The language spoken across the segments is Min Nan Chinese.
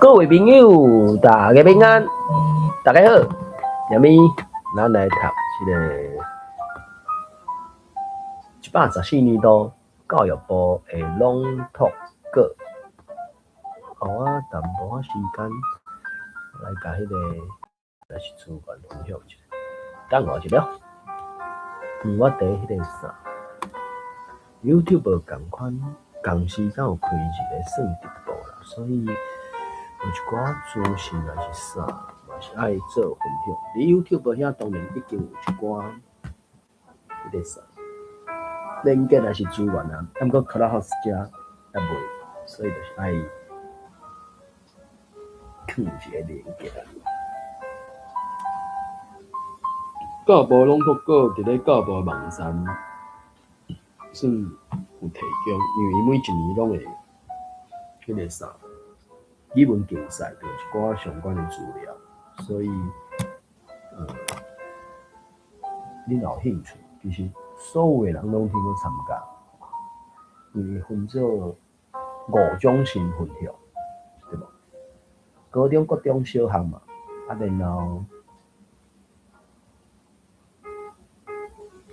各位朋友，大家平安，大家好。下面咱來讀這个114年度教育部的朗讀稿。予我淡薄仔時間來共彼个，也是資源分享一下。等我一下，我佇彼个啥，YouTube 仝款仝時間有開一个算直播啦，所以有一寡資訊抑是啥，嘛是愛做分享。佇 YouTube 遐當然已經有一寡彼个啥，連結抑是資源啊，毋過 Clubhouse 遮猶未，所以就是愛囥一个連結啊。教育部朗讀稿佇咧教育部網站算有提供，因為伊每一年攏會彼个啥語文競賽，著一寡相關的資料，所以你若有興趣，其實所有的人攏通去參加，因為分做五種身份向，對無？高中、國中小學嘛，啊，然後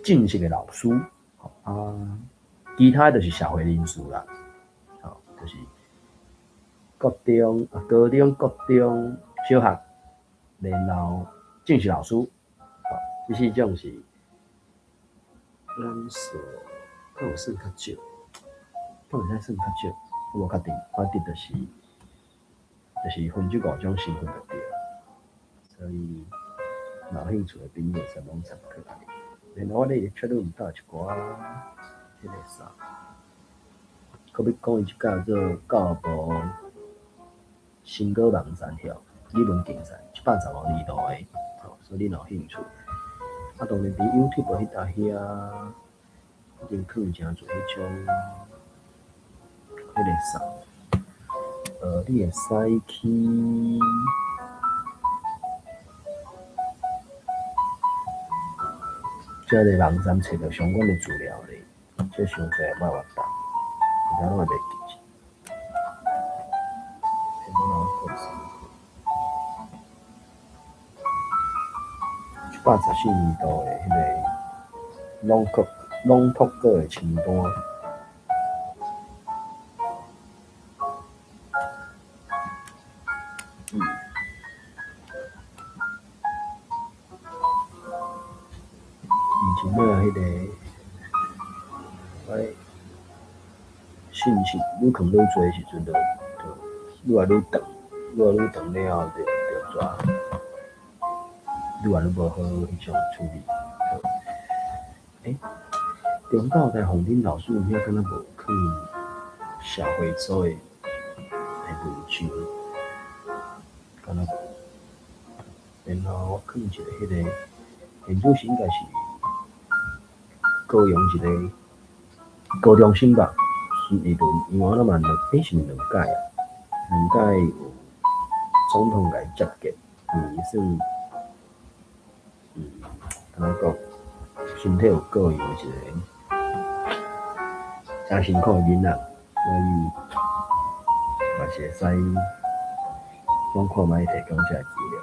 正式的老師，啊，其他就是社會人士啦，吼，就是國中、啊，高中、國中小學，然後正式老師，吼，這四種是咱說，敢有算較少，敢會使算較少，我無確定，反正就是分這五種身份就對。所以，若有興趣的朋友，會使攏參考。然後我咧確認到一寡彼个啥，閣欲講伊這叫做教育部成果網站吼，語文競賽115年度的，吼，所以你若有興趣，啊，當然佇 YouTube 彼搭遐已經囥誠濟彼種彼个啥，你會使去。這个網站揣著相關的資料咧，這傷濟也莫活動，其他攏會袂記。114年度的彼个朗讀稿的清單。以前啊，彼个我信息愈囥愈濟時陣，就愈來愈長，愈來愈長了後，就就煞愈來愈無好彼種處理。欸，中教大鳳珍老師遐敢若無囥社會組的文章，敢若無。然後我囥一个彼个，現主時應該是高雄一个高中生吧，孫逸倫，因為我嘛兩，欸，是毋兩屆啊？兩屆有總統共伊接見，因為伊算，按怎講，身體有過樣的一个誠辛苦的囡仔，所以嘛是會使講看覓提供這个資料。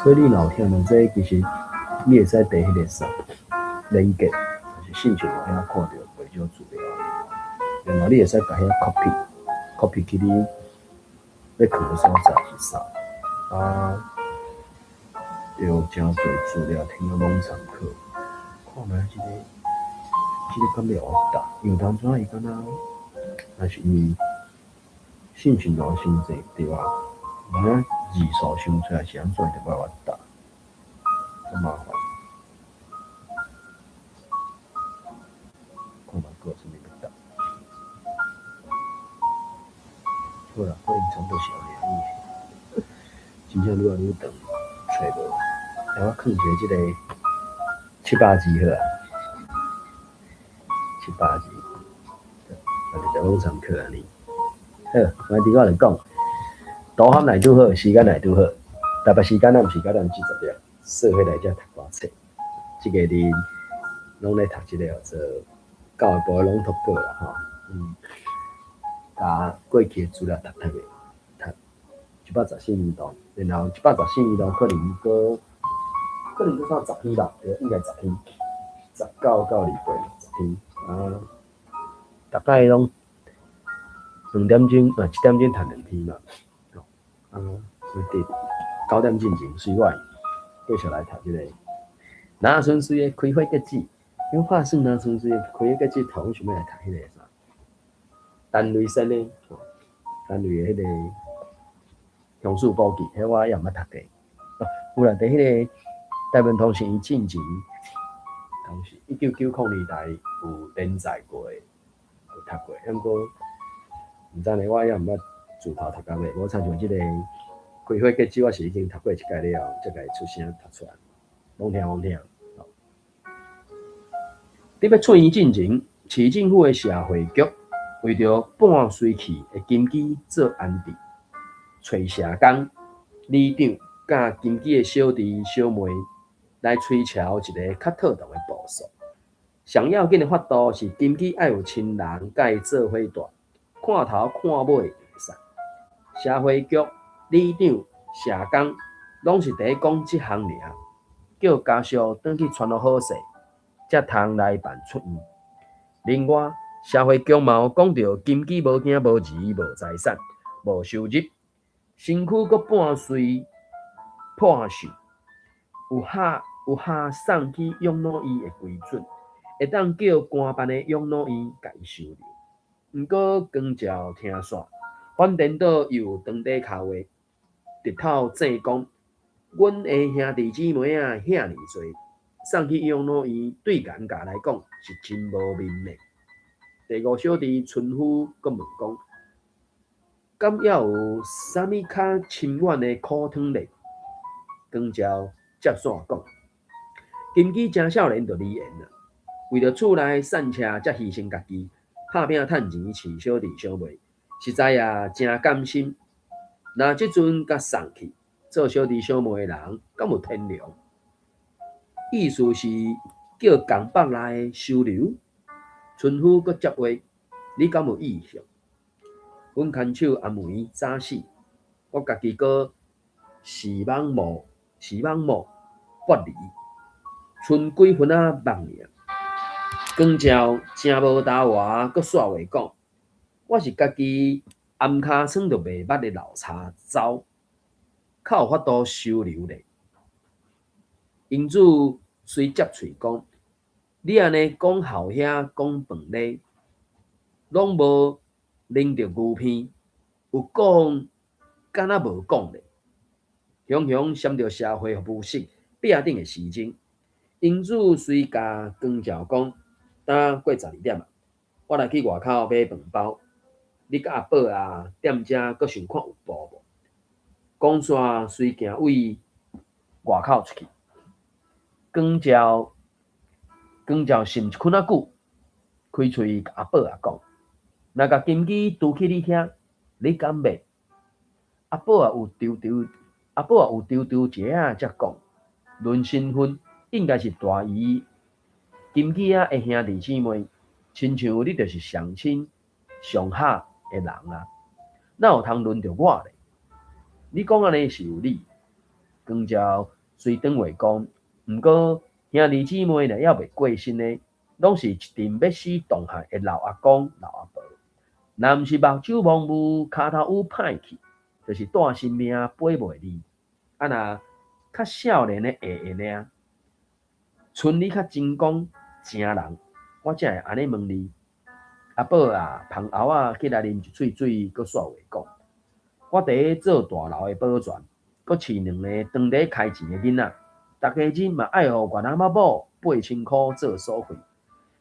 所以你若有聽著這個，其實你會使佇彼个啥連結，就是信息路遐看著袂少資料。然後你會使共遐 copy，copy 去你欲囥的所在是啥？啊，著誠濟資料通攏參考。看覓這个，這个敢會有答？因為當陣伊敢若，抑是因為信息路傷濟對啊？無影字數傷濟，抑是按怎，就無法答，足麻煩。看覓閣有啥物欲答？好啦，可能差不多是按呢。真正愈來愈長，揣無。欸，我囥一个這個700字好啊，七百字，啊，直接攏參考按呢。好，我佇我來講，導航來拄好，時間來拄好，台北時間咱毋是九點四十點，說伙來遮讀歌冊。這個佇攏咧讀這个叫做教育部的朗讀稿啦吼，共過去的資料讀讀的，讀114年度，然後114年度可能閣啥十篇吧，對，應該十篇，19到28十篇，啊，大概攏2點鐘，啊，1點鐘讀兩篇嘛，啊，所以佇9點進前，隨我繼續來讀這個拿純粹的開花結籽，因為拍算拿純粹的開花結籽，頭想欲來讀彼个啥，陳雷生的，陳雷的彼个鄉事簿記，彼我也毋捌讀過。啊，有啦，佇彼个台文通訊伊進前，當時1990年代有連載過，有讀過，毋過毋知呢，我也毋捌自頭讀到尾，無親像這個開花結籽，我是已經讀過一擺了後，才共伊出聲讀出來，罔聽罔聽。佇欲出院進前，市政府的社會局為著半隨去的金枝做安置，揣社工、里長佮金枝的小弟小妹來推敲一个較妥當的步數。上要緊的法度是金枝愛有親人佮伊做伙蹛，看頭看尾會使。社會局、里長、社工攏是佇咧講這項爾，叫家屬轉去傳予好勢，才通來辦出院。另外，社會局嘛有講著金枝無囝無兒無財產無收入，身軀閣半隨破鏽，有合送去養老院的規準，會當叫官辦的養老院共伊收留。毋過光照聽煞，反顛倒又長短跤話，直透正講，阮的兄弟姊妹仔遐爾濟，送去養老院對顏家來講是真無面的。第五小弟村夫閣問講，敢猶有啥物較深遠的苦湯咧？光照接線講，金枝誠少年就離緣啦，為著厝內散車才犧牲家己，拍拼趁錢飼小弟小妹，實在也誠甘心。若這陣共送去做小弟小妹的人，敢有天良？意思是叫江北來收留？村夫閣接話，你敢有意向？阮牽手阿梅早死，我家己閣視網膜剝離，賰幾分仔目爾。光照誠無沓活，閣煞話講，我是家己頷尻瘡都袂捌的老柴走，較有法度收留咧。英子隨接喙講，你按呢講鱟遐講飯咧，攏無啉著牛鼻，有講敢若無講咧。雄雄閃著社會服務室壁頂的時鐘，英子隨共光照講，今過12點啊，我來去外口買飯包，你佮阿寶啊踮遮閣想看有步無？講煞隨行位外口出去，光照光照想一困仔久，開喙共阿寶仔講，若共金枝拄去你遐，你敢欲？阿寶仔有惆惆，阿寶仔有惆惆一下才講，論身份應該是大姨金枝仔的兄弟姊妹，親像你就是上親上下的人啊，哪有通輪著我咧？你講按呢是有理。光照隨轉話講，毋過兄弟姊妹若猶未過身的，攏是一陣欲死同學的老阿公、老阿婆。若毋是目睭模糊、跤頭趺歹去，就是帶性命飛袂離。啊若較少年的會會爾，賰你較精講誠人，我才會按呢問你。阿寶啊，捧餚仔起來啉一喙水，閣煞話講。我佇咧做大樓的保全，閣飼兩个當咧開錢的囡仔，逐家日嘛愛予越南仔某8千箍做所費，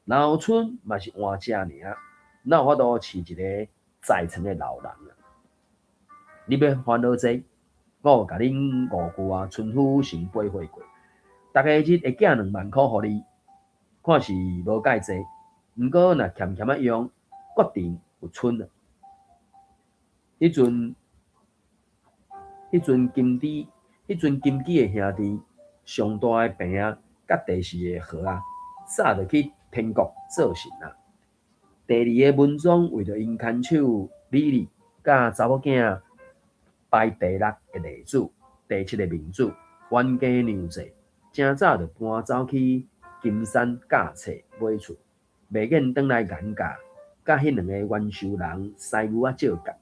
若有賰嘛是換食爾，哪有法度飼一个在床的老人啊？你欲煩惱這，我有共恁五舅仔村夫先背會過，逐家日會寄2萬箍予你，看是無介濟，毋過若儉儉仔用，決定有賰啊！彼陣金枝的兄弟上大的病啊，佮第四个號仔，早就去天國做神啊。第二个文章為著𪜶牽手李麗佮查某囝排第六个例子，第七个名字冤家娘濟，誠早就搬走去金山教冊買厝，袂願轉來顏家，佮彼兩个冤仇人師母仔借甲，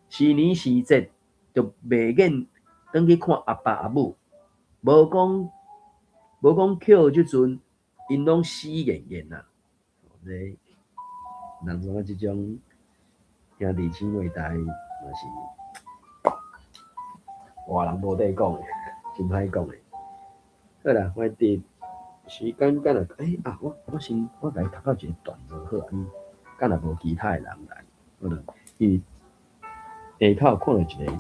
時年時節就袂願轉去看阿爸阿母，無講無講抾這陣，𪜶攏死硬硬啊！這人怎啊這種兄弟姊妹台嘛是外人無得講的，真歹講的。好啦，我佇時間敢若啊，我我先我共伊讀到一个段落好啊，敢若無其他的人來，好啦，伊下口看著一个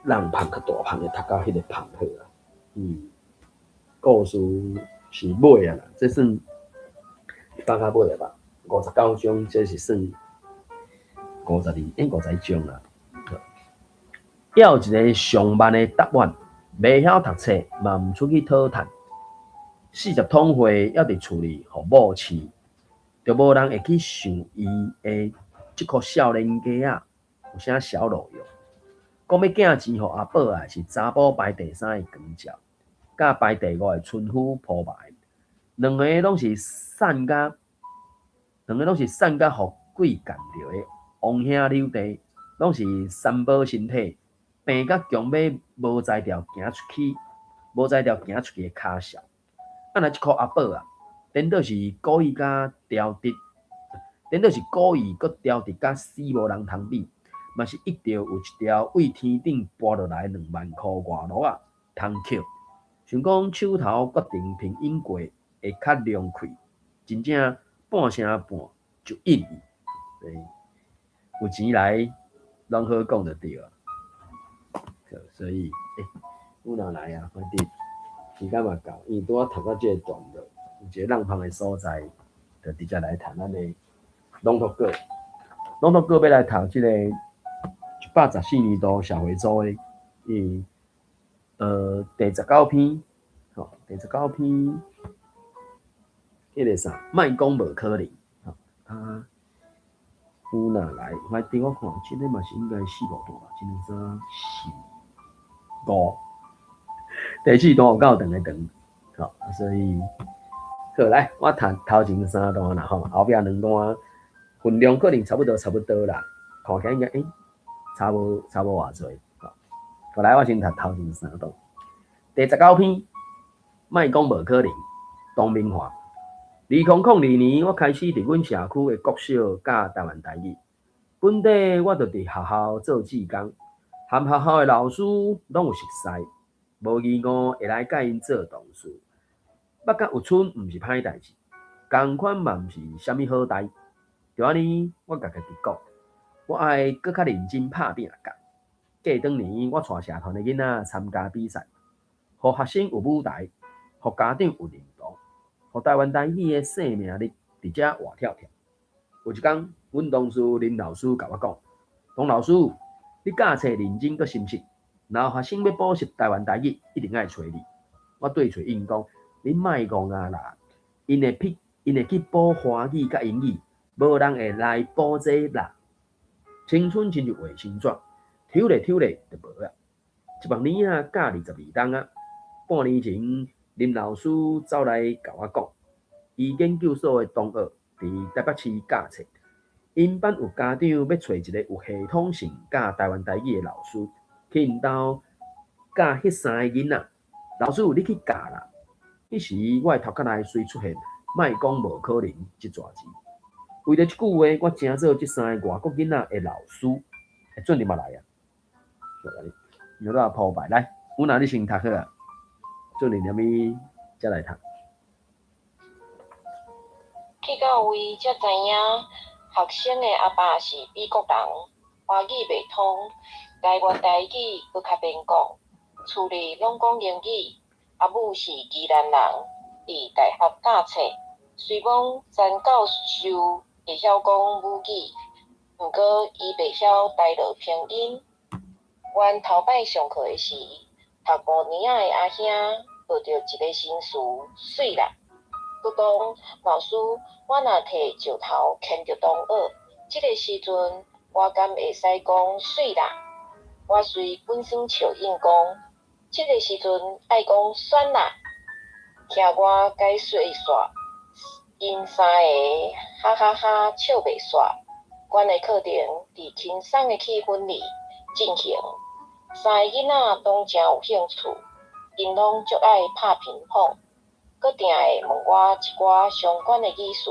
人芳較大芳的讀到彼个芳好啊，故事是尾啊啦，這算放較尾啊吧，59章，這是算52，51章啦。要一个上慢的答案，袂曉讀冊，嘛毋出去討趁。四十通歲，猶佇厝裡予某飼，就無人會去想伊的這箍少年家仔有啥痟路用。講欲寄錢予阿寶仔，是查埔排第三的光照，佮排第五的村夫鋪排，兩个攏是散甲，兩个攏是散甲予鬼干著的王兄柳弟，攏是三寶身體，病甲強欲無才調行出去，無才調行出去的跤數。啊，若這箍阿寶啊，顛倒是故意佮挑直，顛倒是故意閣挑直甲死無人通比，嘛是一著有一條對天頂跋落來2萬箍外鱸仔通抾。想講手頭決定憑引過會較涼快，真正半成半就應伊。有錢來攏好講就對啊。所以，有人來啊，反正時間嘛夠，因為拄仔讀到這个段落，有一个浪芳的所在，就直接來讀咱的朗讀稿。朗讀稿欲來讀這个114年度社會組的，伊第十九篇，吼，第十九篇，彼个啥，莫講無可能，吼啊，有若來，反正我看，這个嘛是應該四五段吧，這兩三四五，第四段有夠長的長，吼，所以好來，我讀頭前三段啦，吼，後壁兩段分量可能差不多，差不多啦，看起來應該差無偌濟，吼，好來，我先讀頭前三段。第十九篇，莫講無可能，董明華。2002年，我開始佇阮社區的國小教台灣台語。本底我就佇學校做志工，和學校的老師攏有熟似，無疑誤會來佮𪜶做同事。捌佮有賰毋是歹代誌，仝款嘛毋是啥物好代。就按呢，我共家己講，我愛閣較認真拍拚教。過轉年，我帶社團的囡仔參加比賽，予學生有舞台，予家長有認同，予台灣台語的生命力佇遮活跳跳。有一工，阮同事林老師共我講：董老師，你教冊認真閣深實，若有學生欲補習台灣台語，一定愛揣你。我對喙應講：恁莫戇啊啦，𪜶會去補華語佮英語，無人會來補這啦。青春親像衛生紙，抽咧抽咧就無啊。這目年仔教22冬啊，半年前林老師走來共我講，伊研究所的同學佇台北市教冊，𪜶班有家長欲揣一個有系統性教台灣台語的老師，去𪜶兜教彼三个囡仔。老師，你去教啦。彼時我的頭殼內隨出現，莫講無可能這逝字。為著這句話，我成做這三个外國囡仔的老師。欸，俊林嘛來啊！有多鋪排來，有哪你先讀好啊？俊林連咪才來讀。去到位才知影，學生的阿爸是美國人，華語袂通，台灣台語閣較免講，厝裡攏講英語。阿母是宜蘭人，佇大學教冊，雖罔詹教授會曉講母語，毋過伊袂曉台樂拼音。阮頭擺上課的時，讀五年仔的阿兄學著一个新詞，媠啦，閣講，老師，我若提石頭牽著同學，這个時陣我敢會使講媠啦？我隨滾耍笑應講，這个時陣愛講選啦。聽我解說煞，𪜶三个哈哈哈笑袂煞。阮的課程佇輕鬆的氣氛裡進行，三个囡仔攏誠有興趣，𪜶攏足愛拍乒乓，閣定會問我一寡相關的語詞，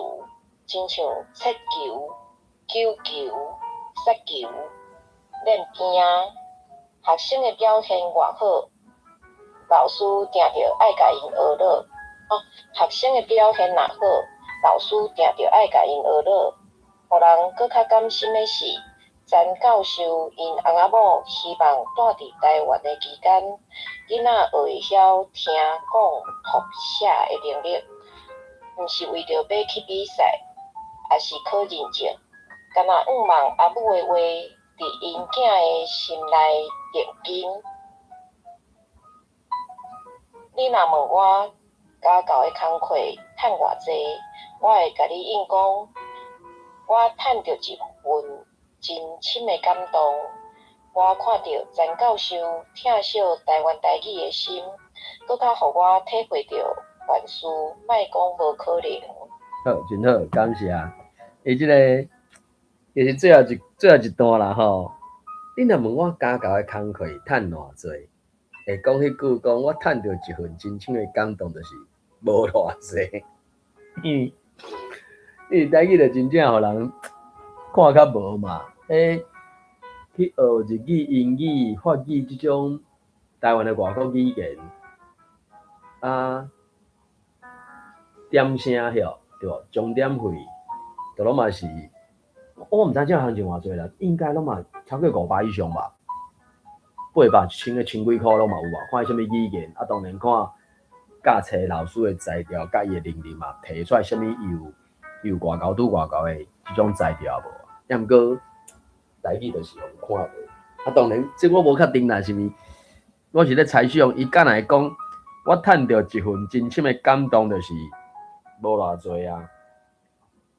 親像切球、救球、殺球、練邊仔。學生的表現偌好，老師定著愛共𪜶學樂。哦，學生的表現若好，老師定著愛共𪜶學樂。予人閣較感心的是，陳教授𪜶翁仔某希望蹛佇台灣的期間，囡仔學會曉聽、講、讀、寫的能力，毋是為著欲去比賽，抑是考認證，敢若向望阿母的話，佇𪜶囝的心內定根。你若問我家教的工課趁偌濟，我會共你應講，我趁著一份真深的感動。我看著陳教授疼惜台灣台語的心，閣較予我體會著凡事莫講無可能。好，真好，感謝。伊這個其實最後一段啦吼。你若問我家教的工課趁偌濟，會講彼句講我趁著一份真深的感動，就是無偌濟。因為台語就真正予人看較無嘛。彼去學日語、英語、法語這種台灣的外國語言，啊，點聲曉對無？鐘點費，就攏嘛是，我毋知這行情偌濟啦，應該攏嘛超過500以上吧，800、1000個千幾箍攏嘛有啊。看啥物語言，啊，當然看教冊老師的才調，佮伊的能力嘛，提出來啥物有偌𠢕拄偌𠢕的這種才調無？抑毋過台語就是予看無。啊，當然，這我無確定啦，是毋是？我是咧猜想，伊敢若會講，我趁著一份真深的感動，就是無偌濟啊。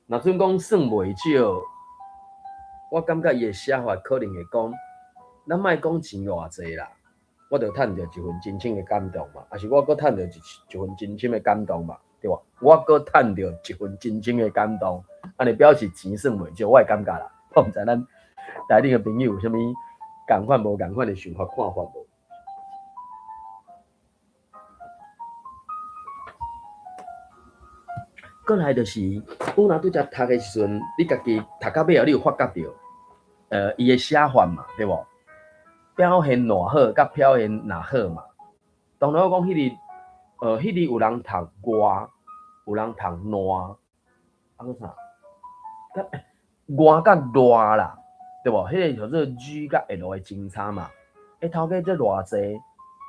若準講算袂少，我感覺伊的寫法可能會講，咱莫講錢偌濟啦，我就趁著一份真深的感動嘛，抑是我閣趁著一份真深的感動嘛，對無？我閣趁著一份真深的感動，按呢表示錢算袂少，我會感覺啦。我毋知咱台頂的朋友有啥物仝款無仝款的想法看法無？過來就是，有若拄才讀的時陣，你家己讀到尾後，你有發覺著，伊的寫法嘛，對無？表現偌好，佮表現若好嘛。當然我講彼日，彼日有人讀外，有人讀爛，啊閣啥？外佮熱啦，對無？彼个叫做 G 佮 L 的精差嘛。欸，頭家這偌濟，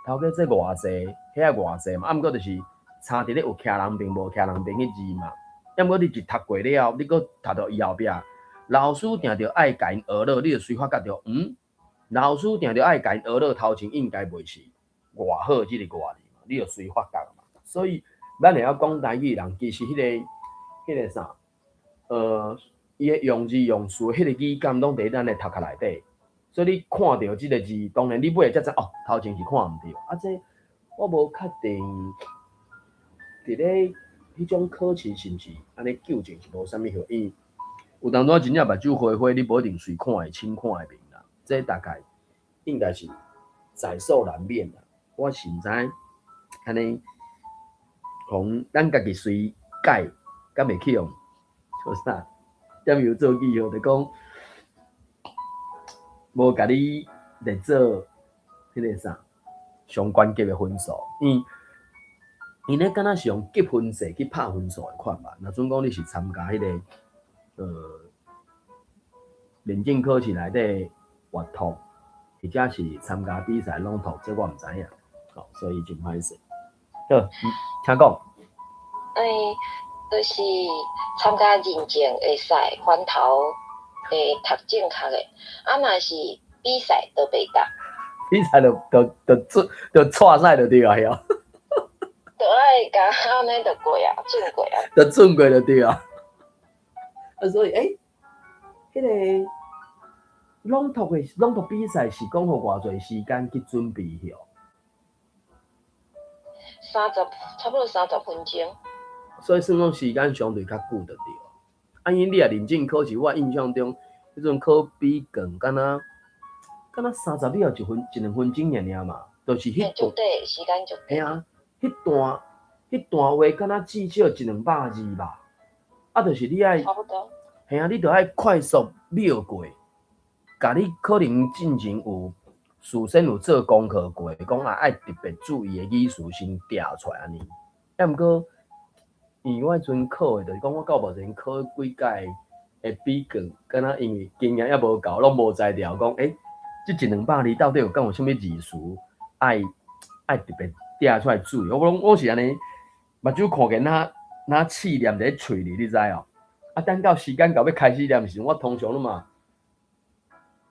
頭家這偌濟，遐偌濟嘛。啊，毋過就是差佇咧有徛人爿無徛人爿彼字嘛。抑毋過你一讀過了後，你閣讀著伊後壁，老師定著愛共𪜶學樂，你就隨發覺著，嗯，老師定著愛共𪜶學樂，頭前應該袂是偌好這个外字嘛，你就隨發覺嘛。所以咱會曉講台語的人，其實彼个啥，伊的用字用詞，彼个語感攏佇咱的頭殼內底。所以你看著這个字，當然你尾才知哦，頭前是看毋著。啊，這我無確定，佇咧彼種考試是毋是按呢糾正是無啥物好，因為有當陣真正目睭花花，你無一定隨看會清看會明啦。這大概應該是在所難免啦。我是毋知按呢，從咱家己隨改，敢會去用做啥？點油做記號，就講無共你列做彼个啥相關級的分數，因𪜶咧敢若是用積分制去拍分數的款吧。若準講你是參加彼个認證考試內底閱讀，或者是參加比賽朗讀，這我毋知影，哦，所以真歹勢。好，請講。欸，就是參加認證會使翻頭會讀正確的，啊，若是比賽就袂當。比賽就就就出就錯賽就對啊，曉。就愛愛共按呢就過啊，轉過啊。就轉過就對啊。啊，所以彼個朗讀比賽是講予偌濟時間去準備吼？差不多30分鐘。所以算講時間相對較久就對。啊，因為你若認真考試，我印象中，彼陣考筆卷，敢若30秒一兩分鐘爾爾嘛，就是彼段。時間足嘿啊，彼段話敢若至少一兩百字吧。啊，就是你愛。差不多。嘿啊，你著愛快速秒過，共你可能進前有事先有做功課過，講啊愛特別注意的語詞先調出來按呢。啊，毋過，因為我彼陣考的，就是講我到目前考幾屆的筆卷，敢若因為經驗猶無夠，攏無才調講，這一兩百字到底有敢有啥物字詞愛特別調出來注意。我攏我是按呢，目睭看見若試念佇咧喙裡，你知哦？啊，等到時間到欲開始念的時陣，我通常攏嘛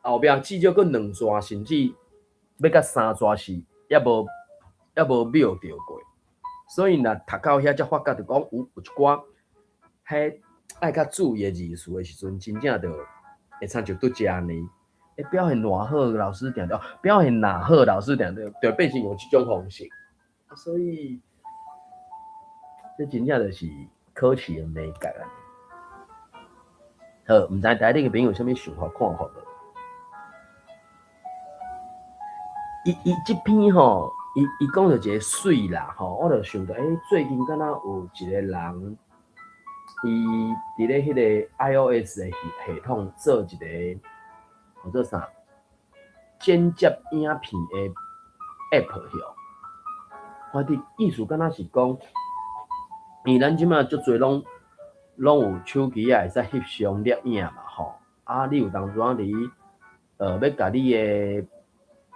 後壁至少閣兩逝，甚至欲到三逝是猶無秒著過。所以若讀到遐才發覺，就講有一寡彼愛較注意的字詞的時陣，真正就會親像拄才按呢。表現偌好，老師定定表現若好，老師定定就變成用這種方式。啊，所以這真正就是考試的眉角啊。好，毋知台頂的朋友有啥物想法看法無？伊這篇吼，伊講著一個媠啦吼，我就想著，最近敢若有一個人，伊佇咧彼個 iOS 的系統做一個叫做啥剪接影片的 App 吼。我佇意思敢若是講，因為咱這馬足濟攏有手機仔會使翕相攝影嘛吼，啊，你有當陣佇欲共你的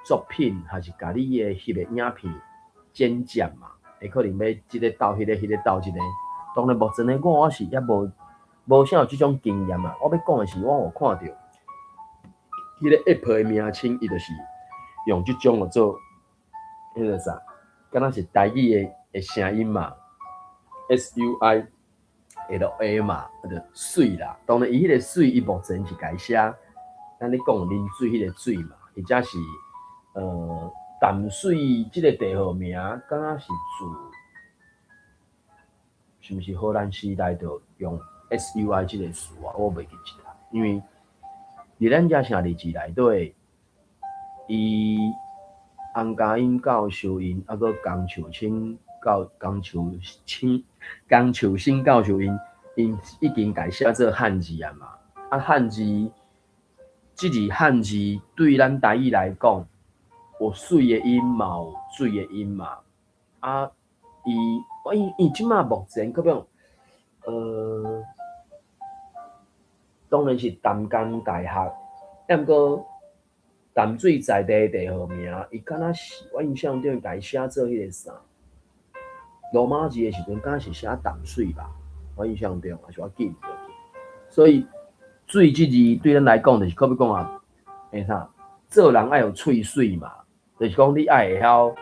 作品，還是共你的翕的影片剪接嘛，會可能欲這个鬥彼个，彼个鬥這个。當然目前的我，我是猶無啥有這種經驗啊。我欲講的是，我有看著彼个 App 的名稱，伊就是用這種來做彼个啥，敢若是台語的聲音嘛，SUILA 嘛，就媠啦。當然，伊彼个媠，伊目前是共伊寫，咱咧講啉水彼個水嘛，或者是淡水這个地號名，敢若是自是毋是荷蘭時代就用 SUI 這個詞啊？我袂記得啦，因為佇咱遮城日誌內底，伊洪家英教授𪜶，猶閣江秋生教授𪜶，𪜶已經共伊寫做漢字啊嘛。啊，漢字，這字漢字對咱台語來講，有媠的音嘛，有水的音嘛。啊，伊這馬目前可比當然是淡江大學，抑毋過淡水在地的地號名，伊敢若是我印象中共伊寫做彼個啥？羅馬字的時陣，敢若是寫淡水吧？我印象中，還是我記毋著。所以水這字對咱來講，就是可比講啊，啥？做人愛有喙水嘛，就是講你愛會曉，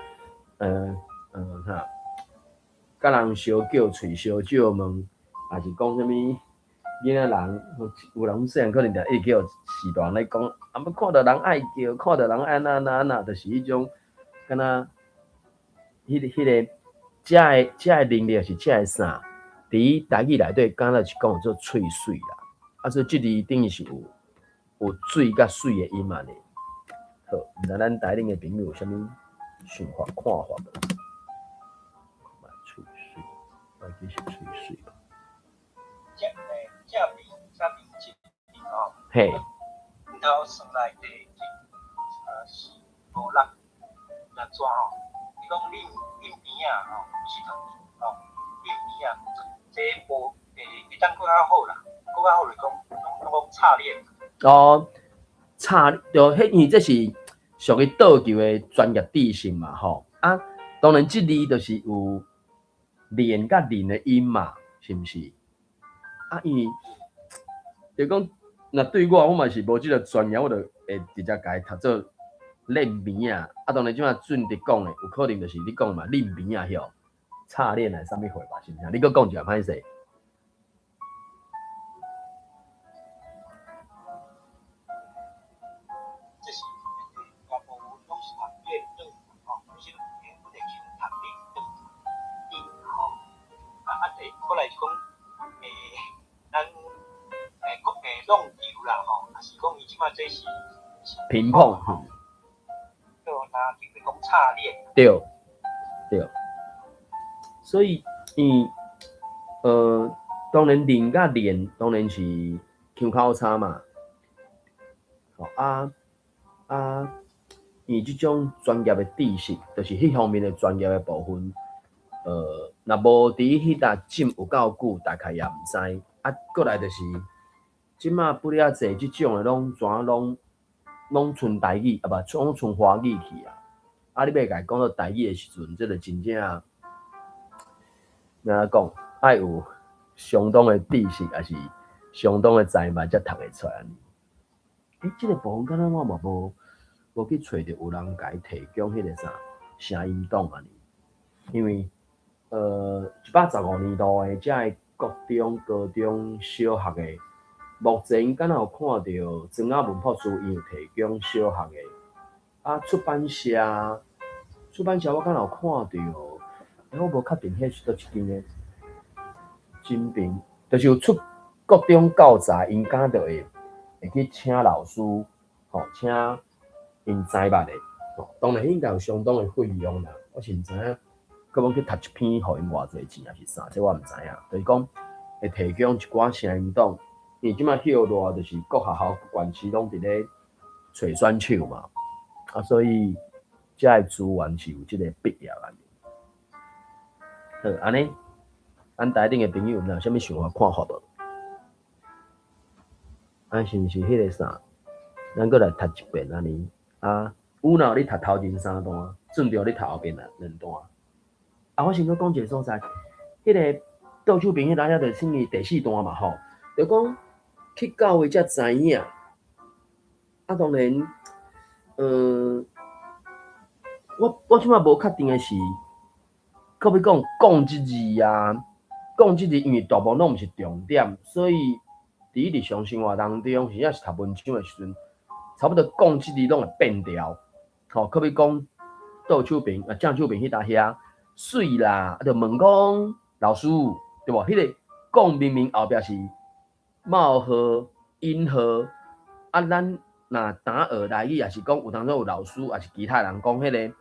啥？共人相叫喙相借問，抑是講啥物囡仔人，有人細漢可能定會叫序大人咧講，啊，欲看著人愛叫，看著人按怎按怎按怎，就是彼種敢若彼個遮的能力是遮的啥？佇台語內底，敢若是講做喙水啦。啊，所以這字等於是有水佮媠的音按呢。好，毋知咱台頂的朋友有啥物想法看法無？喙水，我記是喙水吧。這邊這邊吼，嘿，頭算內底是五六六紙吼。你講恁邊仔吼，毋是吼，恁邊仔，這無會當閣較好啦，閣較好就是講，攏講插鏈。哦，插對，彼因為這是屬於桌球的專業知識嘛，吼。啊，當然這字就是有連佮連的音嘛，是毋是？啊，因為就講，若對我，我嘛是無這个專業，我就會直接共伊讀做練邊仔。啊，當然這馬俊迪講的，有可能就是你講嘛，練邊仔曉，插鏈還是啥物貨吧？是毋是？你閣講一下歹勢。這是大部分攏是讀練轉吼，其實阮會去讀練轉音吼。啊，過來就講，咱國挵球啦吼，抑是講伊這擺這是乒乓吼。對，若就講插鏈。對，對。所以，伊當然練佮練，當然是腔口差嘛。吼啊啊，伊這種專業的知識，就是彼方面的專業的部分，若無佇彼搭浸有夠久，大概也毋知。啊，過來就是，這馬不了濟這種的，攏怎攏攏賰台語，啊無，攏賰華語去啊。啊，你欲共伊講到台語的時陣，這就真正，按怎講，愛有相當的知識，抑是相當的才華，才讀會出來。這個部分敢若我嘛無無去揣著有人共伊提供彼個啥聲音檔按呢？因為115年度的這个國中、高中、小學的，目前敢若有看著曾雅文博士伊有提供小學的，啊出版社，出版社我敢若有看著，我無確定彼是佗一間的，真平，就是有出國中教材，𪜶敢就會會去請老師，吼，請𪜶知捌的，吼，當然應該有相當的費用啦，我是毋知影，閣欲去讀一篇，予𪜶偌濟錢，抑是啥，這我毋知影。就是講會提供一寡聲音檔，因為這擺歇熱就是各學校各縣市攏佇咧揣選手嘛，啊，所以這个資源是有這个必要的。好，按呢，咱台頂的朋友有啥物想法看法無？啊，是毋是彼个啥？咱閣來讀一遍按呢。啊，有若你讀頭前三段，順著你讀後邊兩段。啊，我先閣講一個所在，彼個倒手邊彼搭遐就算是第四段嘛吼，就講去到位才知影。啊，當然，我這擺無確定的是，可欲講講這字啊，講這字因為大部分攏毋是重點，所以佇日常生活當中，或者是讀文章的時陣，差不多講這字攏會變調。吼，可欲講倒手邊啊，正手邊彼搭遐媠啦，啊，就問講老師對無？彼個講明明後壁是冒號、引號，啊，咱若當學台語，抑是講有當陣有老師，抑是其他人講彼個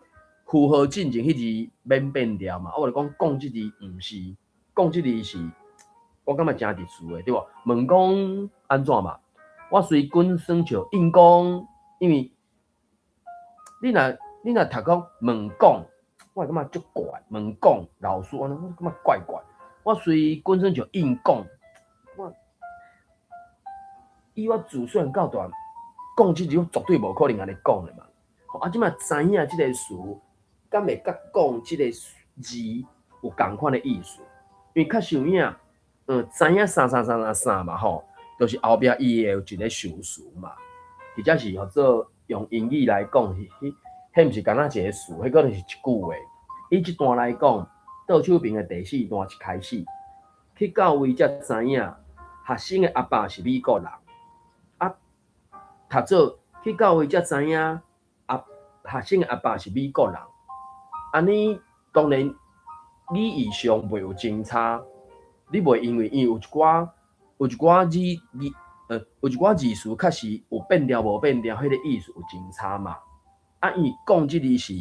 符號進前彼字免變調嘛。啊，我就講講這字毋是，講這字是，我感覺誠特殊的，對無？問講按怎嘛？我隨滾耍笑應講，因為你若讀講問講，我會感覺足怪。問講老師按呢，我感覺怪怪。我隨滾耍笑應講，我以我自細漢到大，講這字我絕對無可能按呢講的嘛。啊，這擺知影這个詞，敢會佮講這个字有仝款的意思？因為較實有影，知影啥啥啥啥啥嘛吼，就是後壁伊會有一个修辭嘛，或者是號做用英語來講，彼彼毋是干焦一個詞，彼可能是一句話。以這段來講，倒手邊的第四段一開始，去到位才知影，學生的阿爸是美國人。啊，讀做去到位才知影，阿學生的阿爸是美國人。按呢，當然語義上袂有真差，你袂因為伊有一寡有一寡字字有一寡字詞確實有變調無變調，彼個意思有真差嘛。啊，因為講這字是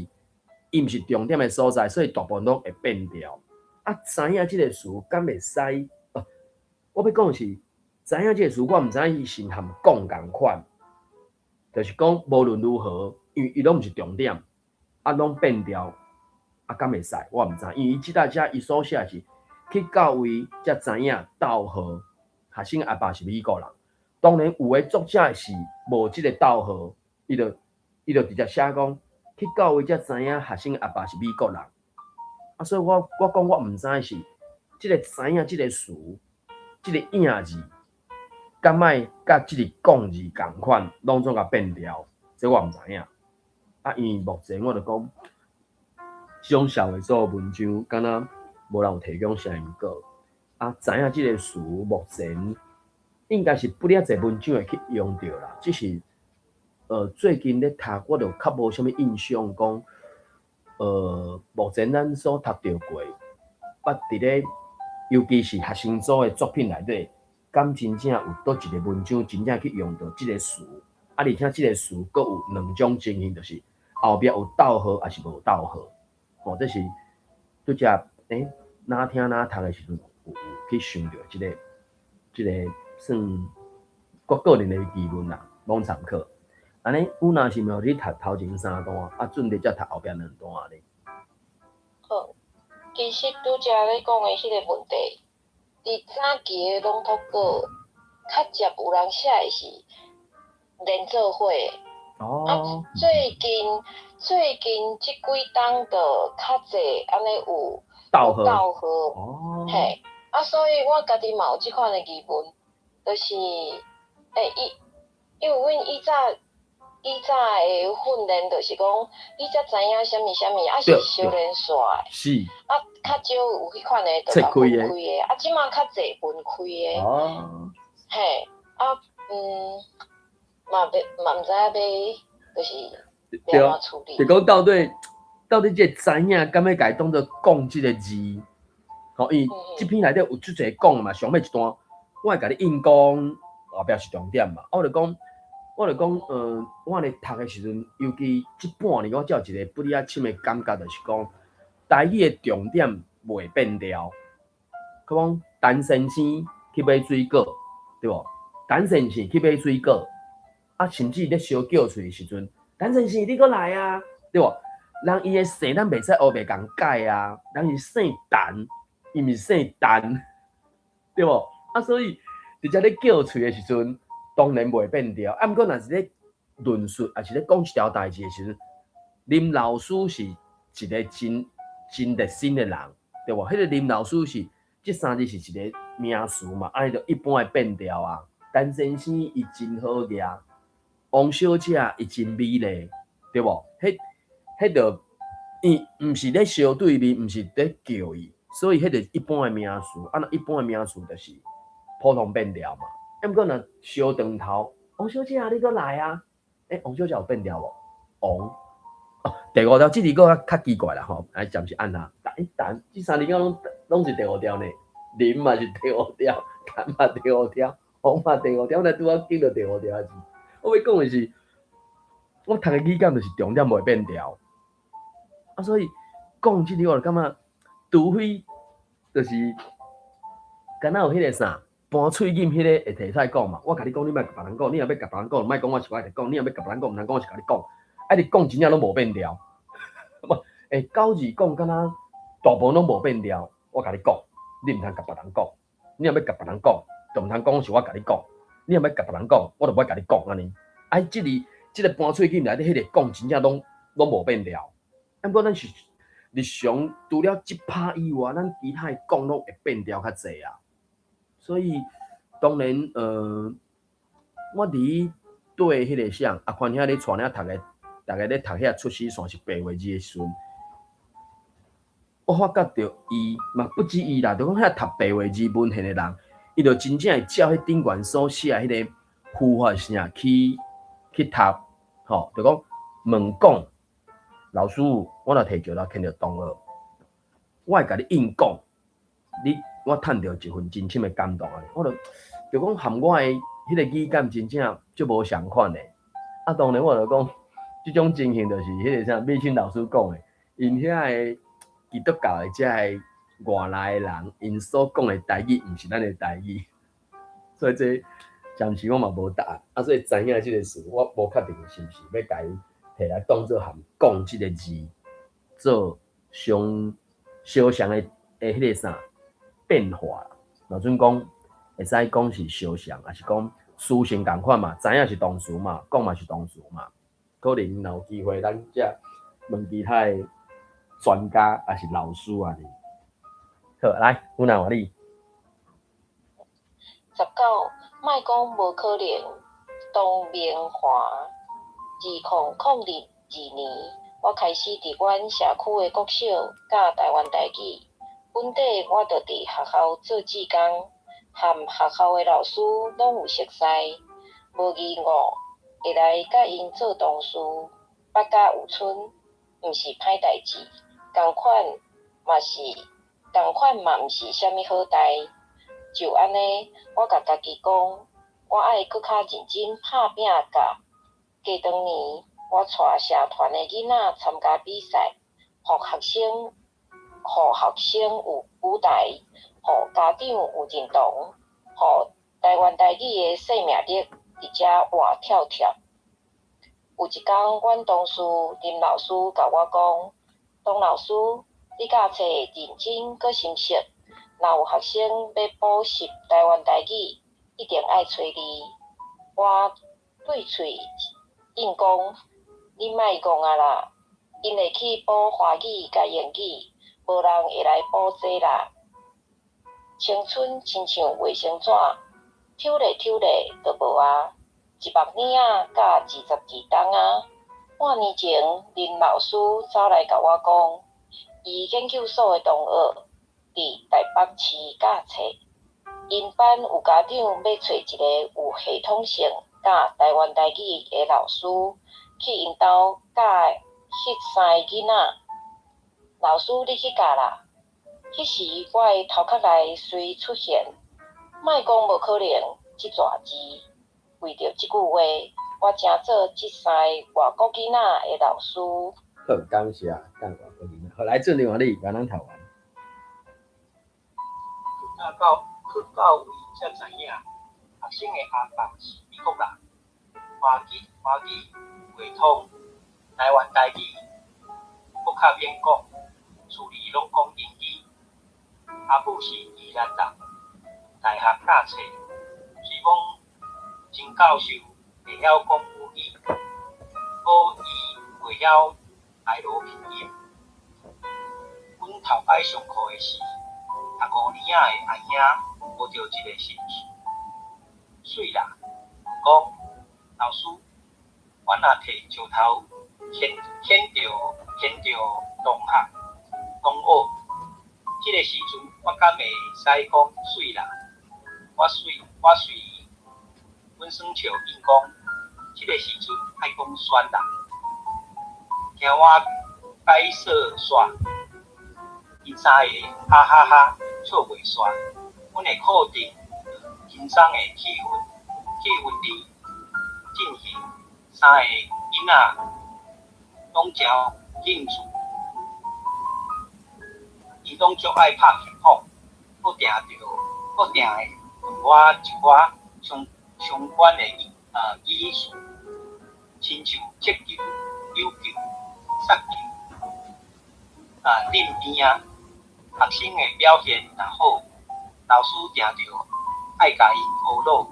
伊毋是重點的所在，所以大部分攏會變調。啊，知影這个詞敢會使？我欲講的是，知影這个詞，我毋知伊是含講仝款，就是講無論如何，因為伊攏毋是重點，啊，攏變調，啊，敢會使？我毋知，因為伊這搭遮伊所寫是去到位才知影逗號，學生阿爸是美國人。當然有的作者是無這个逗號，伊就直接寫講去到位才知影學生阿爸是美國人。啊，所以我我講我毋知是這个知影這个詞，這个影字，敢愛佮這个講字仝款，攏總共變調，這我毋知影。啊，因為目前我就講，這種社會組文章，敢若無人有提供啥物果。啊，知影這个詞目前應該是不了濟文章會去用著啦，只是最近咧讀，我就較無啥物印象講，目前咱所讀著過，捌佇咧，尤其是學生組的作品內底，敢真正有佗一个文章真正去用著這个詞？啊，而且這个詞閣有兩種情形，就是後壁有逗號，抑是無逗號。吼，這是拄才哪聽哪讀的時陣，有去想著這个算我個人的疑問啦，攏參考。按呢，有若是毋是你讀頭前三段，啊，準備才讀後壁兩段咧？好，其實拄才咧講的彼个問題，佇早期的朗讀稿，較捷有人寫的是連做伙的。啊，最近這幾冬就較濟按呢有逗號。逗號。嘿，啊，所以我家己嘛有這款的疑問，就是，伊，因為阮以早的訓練就是講，你才知影啥物啥物，啊是相連線的。啊，較少有彼款的，就共分開的，啊，這馬較濟分開的。嘿，啊，嘛欲嘛毋知影欲，就是欲按怎處理。就講到底這个知影敢欲共伊當做講這个字？吼，因為這篇內底有足濟講嘛，上尾一段，我會共你應講，後壁是重點嘛。我就講，我咧讀的時陣，尤其這半年，我才有一个不哩仔深的感覺，就是講，台語的重點袂變調。比如講，陳先生去買水果，對無？陳先生去買水果，啊，甚至咧相叫喙的時陣，陳先生你閣來啊，對無？人伊的姓咱袂使烏白共改啊，人是姓陳，伊毋是姓陳，對無？啊，所以佇遮咧叫喙的時陣，當然袂變調。啊，毋過若是咧論述，抑是咧講一條代誌的時陣，林老師是一个真真熱心的人，對無？彼个林老師是這三字是一个名詞嘛，按呢就一般會變調啊。陳先生伊真好額，王小姐伊真美麗，對無？彼就伊毋是咧相對面，毋是咧叫伊，所以彼就一般的名詞。啊，若一般的名詞就是普通變調嘛。啊，毋過若相轉頭，王小姐你閣來啊？王小姐有變調無？王，哦，第五條這字閣較奇怪啦吼，來暫時按下。陳，這三字敢攏是第五條呢？林嘛是第五條，陳嘛第五條，王嘛第五條，我來拄仔見著第五條的字。我欲講的是，我讀的語感就是重點袂變調。啊，所以講這字我就感覺，除非就是敢若有彼個啥盤喙罨彼个會提出來講嘛。我共你講，你莫共別人講，你若欲共別人講，莫講我是我佇講，你若欲共別人講，毋通講我是共你講。啊，你講真正攏無變調。無，九字講敢若大部分攏無變調。我共你講，你毋通共別人講。你若欲共別人講，就毋通講是我共你講。你若欲共別人講，我就無愛共你講按呢。啊，這字這个盤喙罨內底彼个講真正攏無變調。啊，毋過咱是日常除了這拍以外，咱其他的講攏會變調較濟啊。所以當然，我佇對彼個啥阿寬兄咧帶領讀个，逐个咧讀遐出師線是白話字的時陣，我發覺著伊嘛不止伊啦，就講遐讀白話字文獻的人，伊就真正會照彼頂懸所寫的彼個符號啥去讀，吼，就講問講老師，我若提石頭牽著同學，我會共你應講，你我趁著一份真深的感動啊！我就就講含我的彼个語感真正足無相款的。啊，當然我就講，這種情形就是彼个啥美清老師講的，𪜶遐个基督教的遮个外來的人，𪜶所講的台語毋是咱的台語，所以這暫時我嘛無答案。啊，所以知影這个事，我無確定是毋是欲共伊提來當做含講這个字做相相像的彼个啥變化啦。若準講會使講是相像，抑是講詞性仝款嘛？知影是動詞嘛，講嘛是動詞嘛。可能若有機會，咱才問其他的專家，抑是老師按呢。好，來，有哪換你。 19，莫講無可能，唐明華，2002年，我開始佇阮社區的國小教台灣台語，本底我就佇學校做志工，和學校的老師攏有熟似，無疑誤會來佮𪜶做同事，捌甲有賰，毋是歹代誌，仝款嘛是仝款嘛毋是啥物好代。就按呢，我共家己講，我愛閣較認真拍拚教。過當年，我帶社團的囡仔參加比賽，予學生，予學生有舞台，予家長有認同，予台灣台語的生命力佇遮活跳跳。有一工，阮同事林老師共我講：董老師，你教冊認真閣深熟，若有學生欲補習台灣台語，一定愛揣你。我對喙應講：你莫戇啊啦，𪜶會去補華語佮英語，無人會來補這啦。青春親像衛生紙，抽咧抽咧就無啊。一目年仔佮22冬啊。半年前，林老師走來共我講，伊研究所的同學佇台北市教冊，𪜶班有家長欲揣一个有系統性教台灣台語的老師去𪜶兜教彼三个囡仔。老師，你去教啦。彼時我的頭殼內隨出現，莫講無可能這逝字。為著這句話，我成做這三个外國囡仔的老師。好，感謝，教外國囡仔。好，來，鄭另外你，共咱讀完。去到位才知影，學生的阿爸是美國人，華語袂通，台灣台語閣較免講，厝裡攏講英語。阿母是宜蘭人，大學教冊，雖講曾教授會曉講母語，無伊袂曉台羅拼音。阮頭擺上課的時，讀五年仔的阿兄學著一个新詞，媠啦，問講老師，阮若提石頭掀掀著掀著同學同學，這个時陣我敢會使講媠啦？我隨我隨阮耍笑應講，這个時陣愛講酸啦。聽我解說煞，𪜶三个哈哈哈笑袂煞。阮的課程輕鬆的氣氛裡進行，三个囡仔攏誠有興趣，𪜶攏足愛拍乒乓，閣定著閣定會問我一寡相關的語詞，親像足球、羽球、捒球、擲邊仔。學生的表現若好，老師定著愛共𪜶呵咾。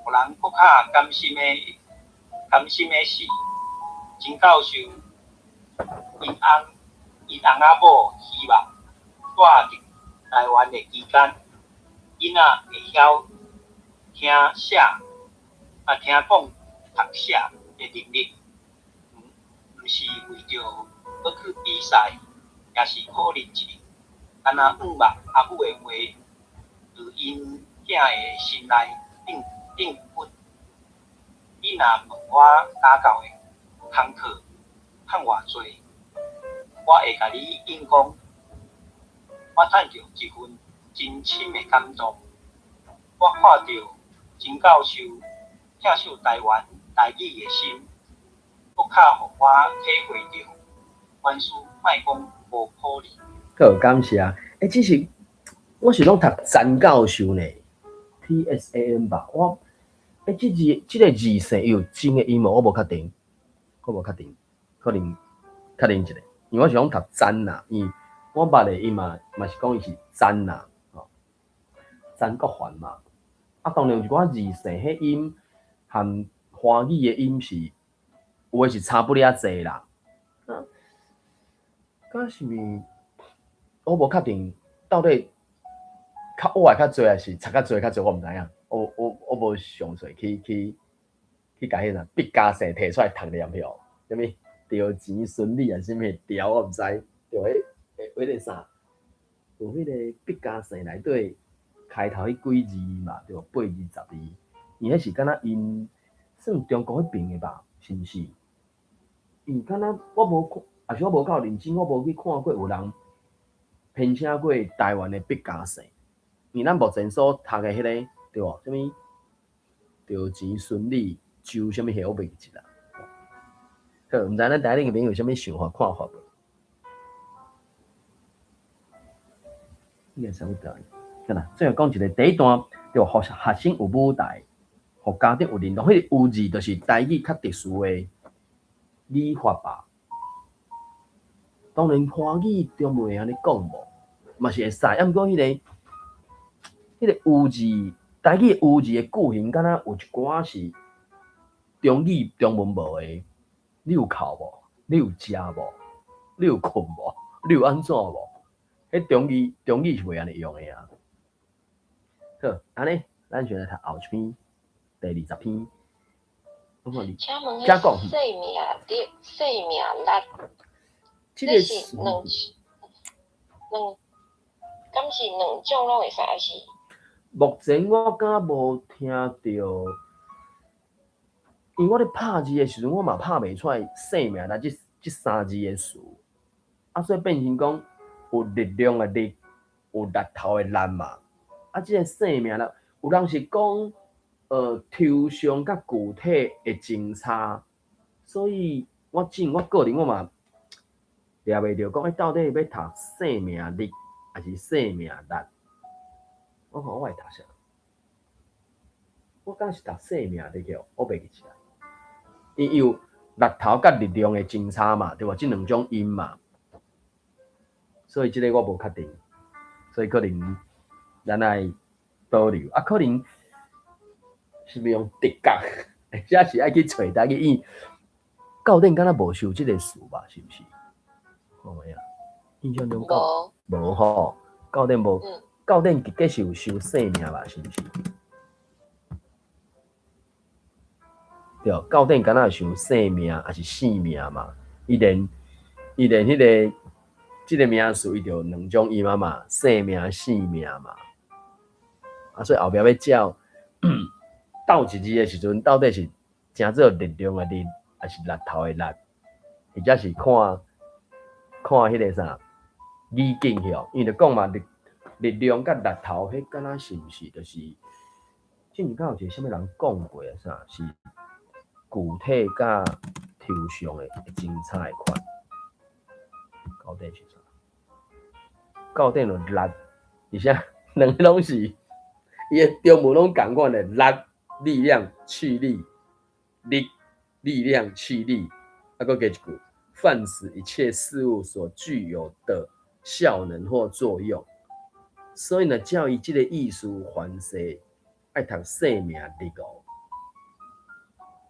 予人閣較甘心的是，曾教授𪜶翁𪜶翁仔某希望蹛佇台灣的期間，囡仔會曉聽寫聽講讀寫的能力，毋是為著欲去比賽，也是考認一下，敢若向望阿母的話，佇𪜶囝的心內釘釘骨。你若問我家教的工課趁偌濟，我會共你應講，我趁著一份真深的感動。我看著曾教授疼惜台灣台語的心，閣較予我體會著，凡事莫講無可能。好，感謝。欸，其實我是攏讀詹教授呢，TSAN 吧。我欸，這字這个字姓有真的音無？我無確定，我無確定，可能確認一下。因為我是攏讀詹啦，因為我捌的伊嘛是講伊是詹啦，吼，詹國環嘛。啊，當然有一寡字姓，彼音和華語的音是有的是差不了濟啦。啊，敢是毋？我無確定到底較烏的較濟，還是賊較濟較濟，我毋知影。我無詳細去共彼啥畢加姓提出來讀念吼，啥物著錢孫女還是啥物條，我毋知。著彼個啥，有彼个筆家姓內底開頭彼幾字嘛，對無？八字十字，伊彼是敢若𪜶算中國彼爿的吧？是毋是？伊敢若我無看，抑是我無夠認真，我無去看過有人編寫過台灣的筆家姓。因為咱目前所讀的彼个對無？啥物著錢孫李周啥物彼我袂記得啦。好，毋知咱台頂的朋友有啥物想法看法無？應該差不多。對啦，最後講一个第一段，對，予學生有舞台，予家長有認同。彼個有字就是台語較特殊的語法吧。當然，華語中文會按呢講無，嘛是會使。啊，毋過彼個有字，台語有字的句型，敢若有一寡是中語中文無的。你有哭無？你有食無？你有睏無？你有按怎無？彼中語是袂按呢用的啊。好，按呢，咱先來讀後一篇，第20篇。請問彼生命力、生命力，這是兩兩，敢是兩種攏會使，抑是？目前我敢無聽著，因為我咧拍字的時陣，我嘛拍袂出來生命力這三字的詞，啊，所以變成講有力量的力，有力頭的力嘛。啊，這個生命力，有人是講，抽象佮具體的真差，所以我個人我嘛掠袂著講，到底欲讀生命力，抑是生命力？我看我會讀啥？我敢是讀生命力哦，我袂記得。伊有力頭佮力量的真差嘛，對無？這兩種音嘛，所以這个我無確定，所以可能咱愛保留，啊，可能是毋是用直覺，或者是愛去揣台語，因為教典敢若無收這个詞吧？是毋是？看覓啊？印象中無吼，教典無，教典結果是有收生命吧？是毋是？對，教典敢若收生命，抑是性命嘛？伊連這个名詞，伊就有兩種音嘛，生命、性命嘛。啊，所以後壁欲照鬥一字的時陣，到底是成做力量的力，抑是力頭的力，或者是看看彼个啥語境去哦？因為就講嘛，力量佮力頭，彼敢若是毋是就是？之前敢有一個啥物人講過啊？啥是具體佮抽象的真差的款？到底是啥？到底就力，而且兩个攏是伊的中文攏仝款的力、力量、氣力、力、力量、氣力，啊，閣加一句，泛指一切事物所具有的效能或作用。所以呢，照伊這个意思凡勢，愛讀生命力哦，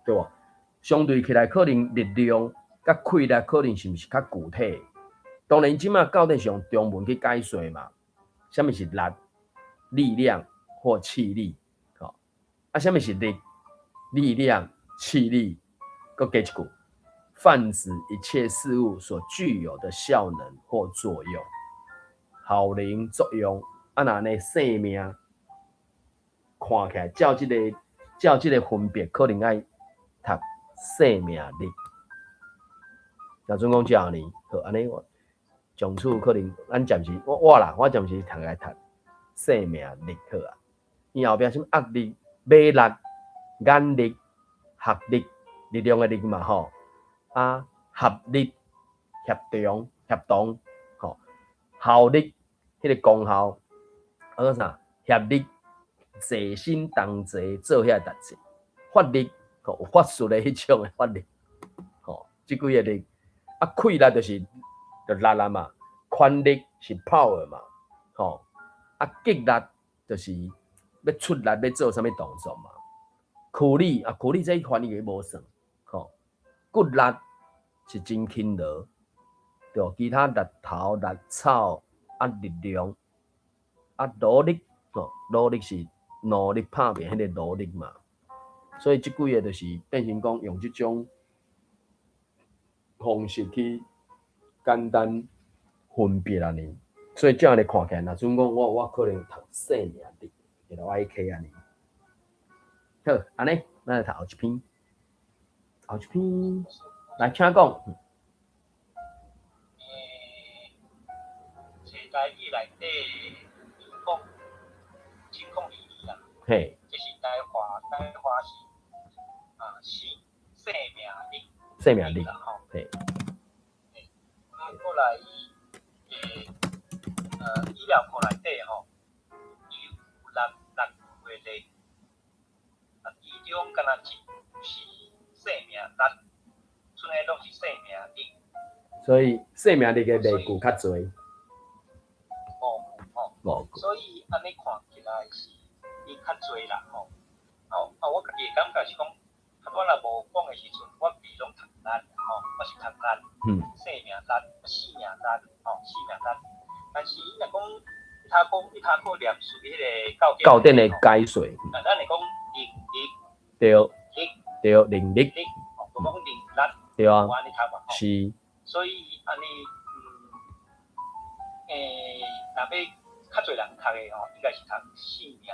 對無？相對起來，可能力量佮氣力，可能是毋是較具體？當然，這馬教典是用中文去解說嘛。啥物是力、力量或氣力？吼，啊，啥物是力、力量、氣力？閣加一句，泛指一切事物所具有的效能或作用、效能作用。啊，若按呢生命看起來，照這个分別，可能愛讀生命力。若準講這樣呢，好，按呢我。從此可能，咱暫時我啦，我暫時讀來讀生命力好啊。伊後壁啥物壓力、馬力、眼力、合力、力量的力嘛吼，啊合力、協同、協同吼，效力，彼个功效，啊閣啥協力、齊心同齊做遐代誌，法力吼有法術的彼種的法力，吼，這幾个力，啊氣力就是就力啊嘛，權力是 power 嘛，吼，啊極力就是欲出力欲做啥物動作嘛，苦力啊苦力這翻譯無算，吼，骨力是真勤勞，對，其他力頭、力草啊力量啊努力，吼，努力是努力拍拚彼个努力嘛，所以這幾个就是變成講用這種方式去簡單分別按呢，所以這按呢看起來，若準講我可能讀生命力，LIK 按呢。好，按呢，咱來讀後一篇，後一篇來請講。台語內底00702啦，這是台話，台話是啊，生生命力，生命力啦吼。啊，過來語料庫內底吼，伊有六句的例，啊，其中敢若一是生命力，剩的攏是生命力。所以生命力的例句較濟。五句吼，五句。所以按呢看起來是伊較濟啦吼。吼，啊，我家己的感覺是講，啊，我若無講的時陣，我家己攏讀力吼，我是讀力，生命力、生命力，吼，生命力。但是伊若講，伊頭講念屬於彼個教教典的解說。啊，咱會講能力，力，對，能力。力，吼，無講能力。對啊。有按呢讀嘛吼。是。所以按呢，若欲較濟人讀的吼，應該是讀生命力，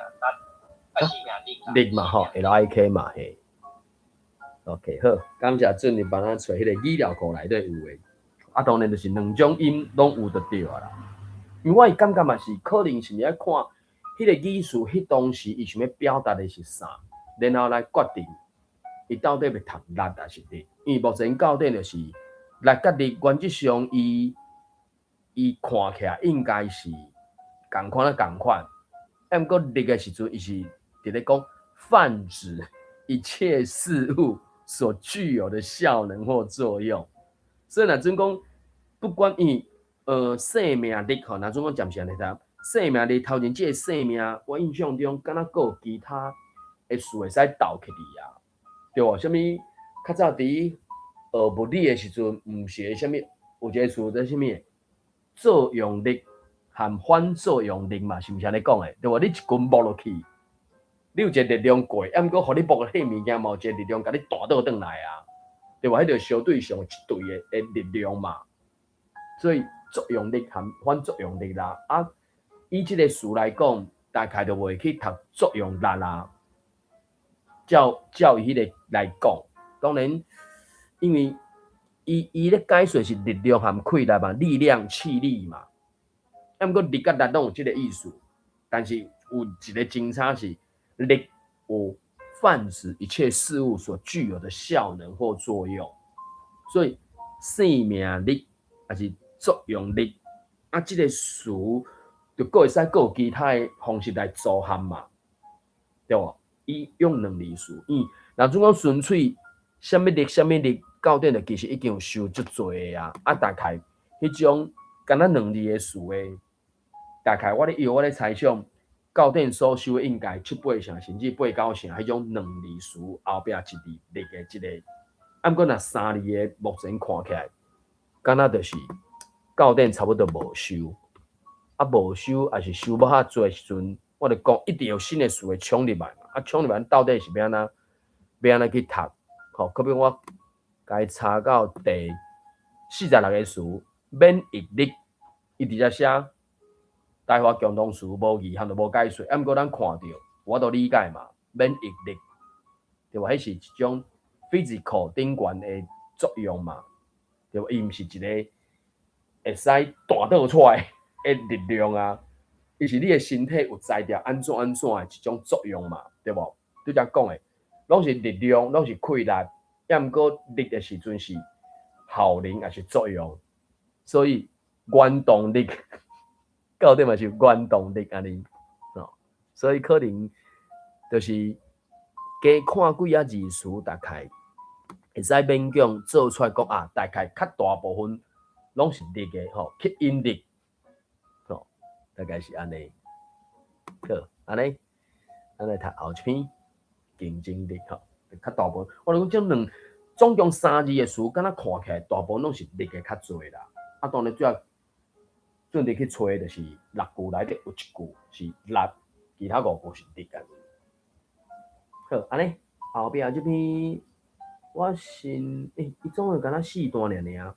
啊，生命力啦。力嘛吼，LIK 嘛嘿。OK，好，感謝俊你幫咱揣彼個語料庫內底有的，啊，當然就是兩種音攏有就對啊啦。因為我的感覺嘛是，可能是你愛看彼個語詞，彼當時伊想欲表達的是啥，然後來決定伊到底欲讀力抑是力。因為目前教典就是力佮力，原則上伊看起來應該是仝款啊仝款，啊，毋過力的時陣，伊是佇咧講泛指一切事物所具有的效能或作用。所以若準講，不管伊生命力吼，若準講暫時按呢讀，生命力頭前這個生命，我印象中敢若閣有其他的詞會使鬥起去啊，對無？啥物較早佇學物理的時陣，毋是啥物有一個詞叫啥物作用力和反作用力嘛，是毋是按呢講的？對無？你一拳摸落去，你有一個力量過，啊，毋過予你摸彼物件嘛，有一個力量共你彈倒轉來啊，對無？彼就相對上一對的力量嘛。所以作用力和反作用力啦，啊，以這個詞來講，大概就袂去讀作用力啦。照伊彼個來講，當然，因為伊咧解說是力量和氣力嘛，力量、氣力嘛。啊，毋過力佮力攏有這個意思，但是有一個真差是力有泛指一切事物所具有的效能或作用，所以生命力抑是作用力，啊，這個詞就閣會使閣有其他的方式來組合嘛，對無？伊用兩字詞，伊若準講純粹啥物力、啥物力，教典就其實已經有收足濟的啊，啊，大概彼種敢若兩字的詞的，大概我咧猜想，教典所收的應該七八成，甚至八九成，彼種兩字詞後壁一字力的這個，啊，毋過若三字的，目前看起來，敢若就是教典差不多無收，啊，無收抑是收無遐濟時陣，我就講一定有新的詞會衝入來嘛，啊，衝入來到底是欲按怎，欲按怎去讀？吼，可比我共伊查到第46個詞，免疫力，伊直接寫台華共同詞無義項就無解說，啊，毋過咱看著，我都理解嘛，免疫力，對無？彼是一種 physical 頂懸的作用嘛，對無？伊毋是一個會使彈倒出來的力量啊，伊是你的身體有才調按怎按怎的一種作用嘛，對無？拄才講的，攏是力量，攏是氣力，抑毋過力的時陣是效能抑是作用，所以原動力到底嘛是原動力按呢，哦，所以可能就是加看幾仔字詞，大概會使勉強做出來講啊，大概較大部分攏是力的吼，吸引力，吼，大概是按呢。好，按呢，咱來讀後一篇競爭力吼，較大部分，我著講這兩總共三字的詞，敢若看起來大部分攏是力的較濟啦。啊，當然主要準備去揣就是六句內底有一句是力，其他五句是力按呢。好，按呢後壁這篇我先，伊總共敢若四段爾爾，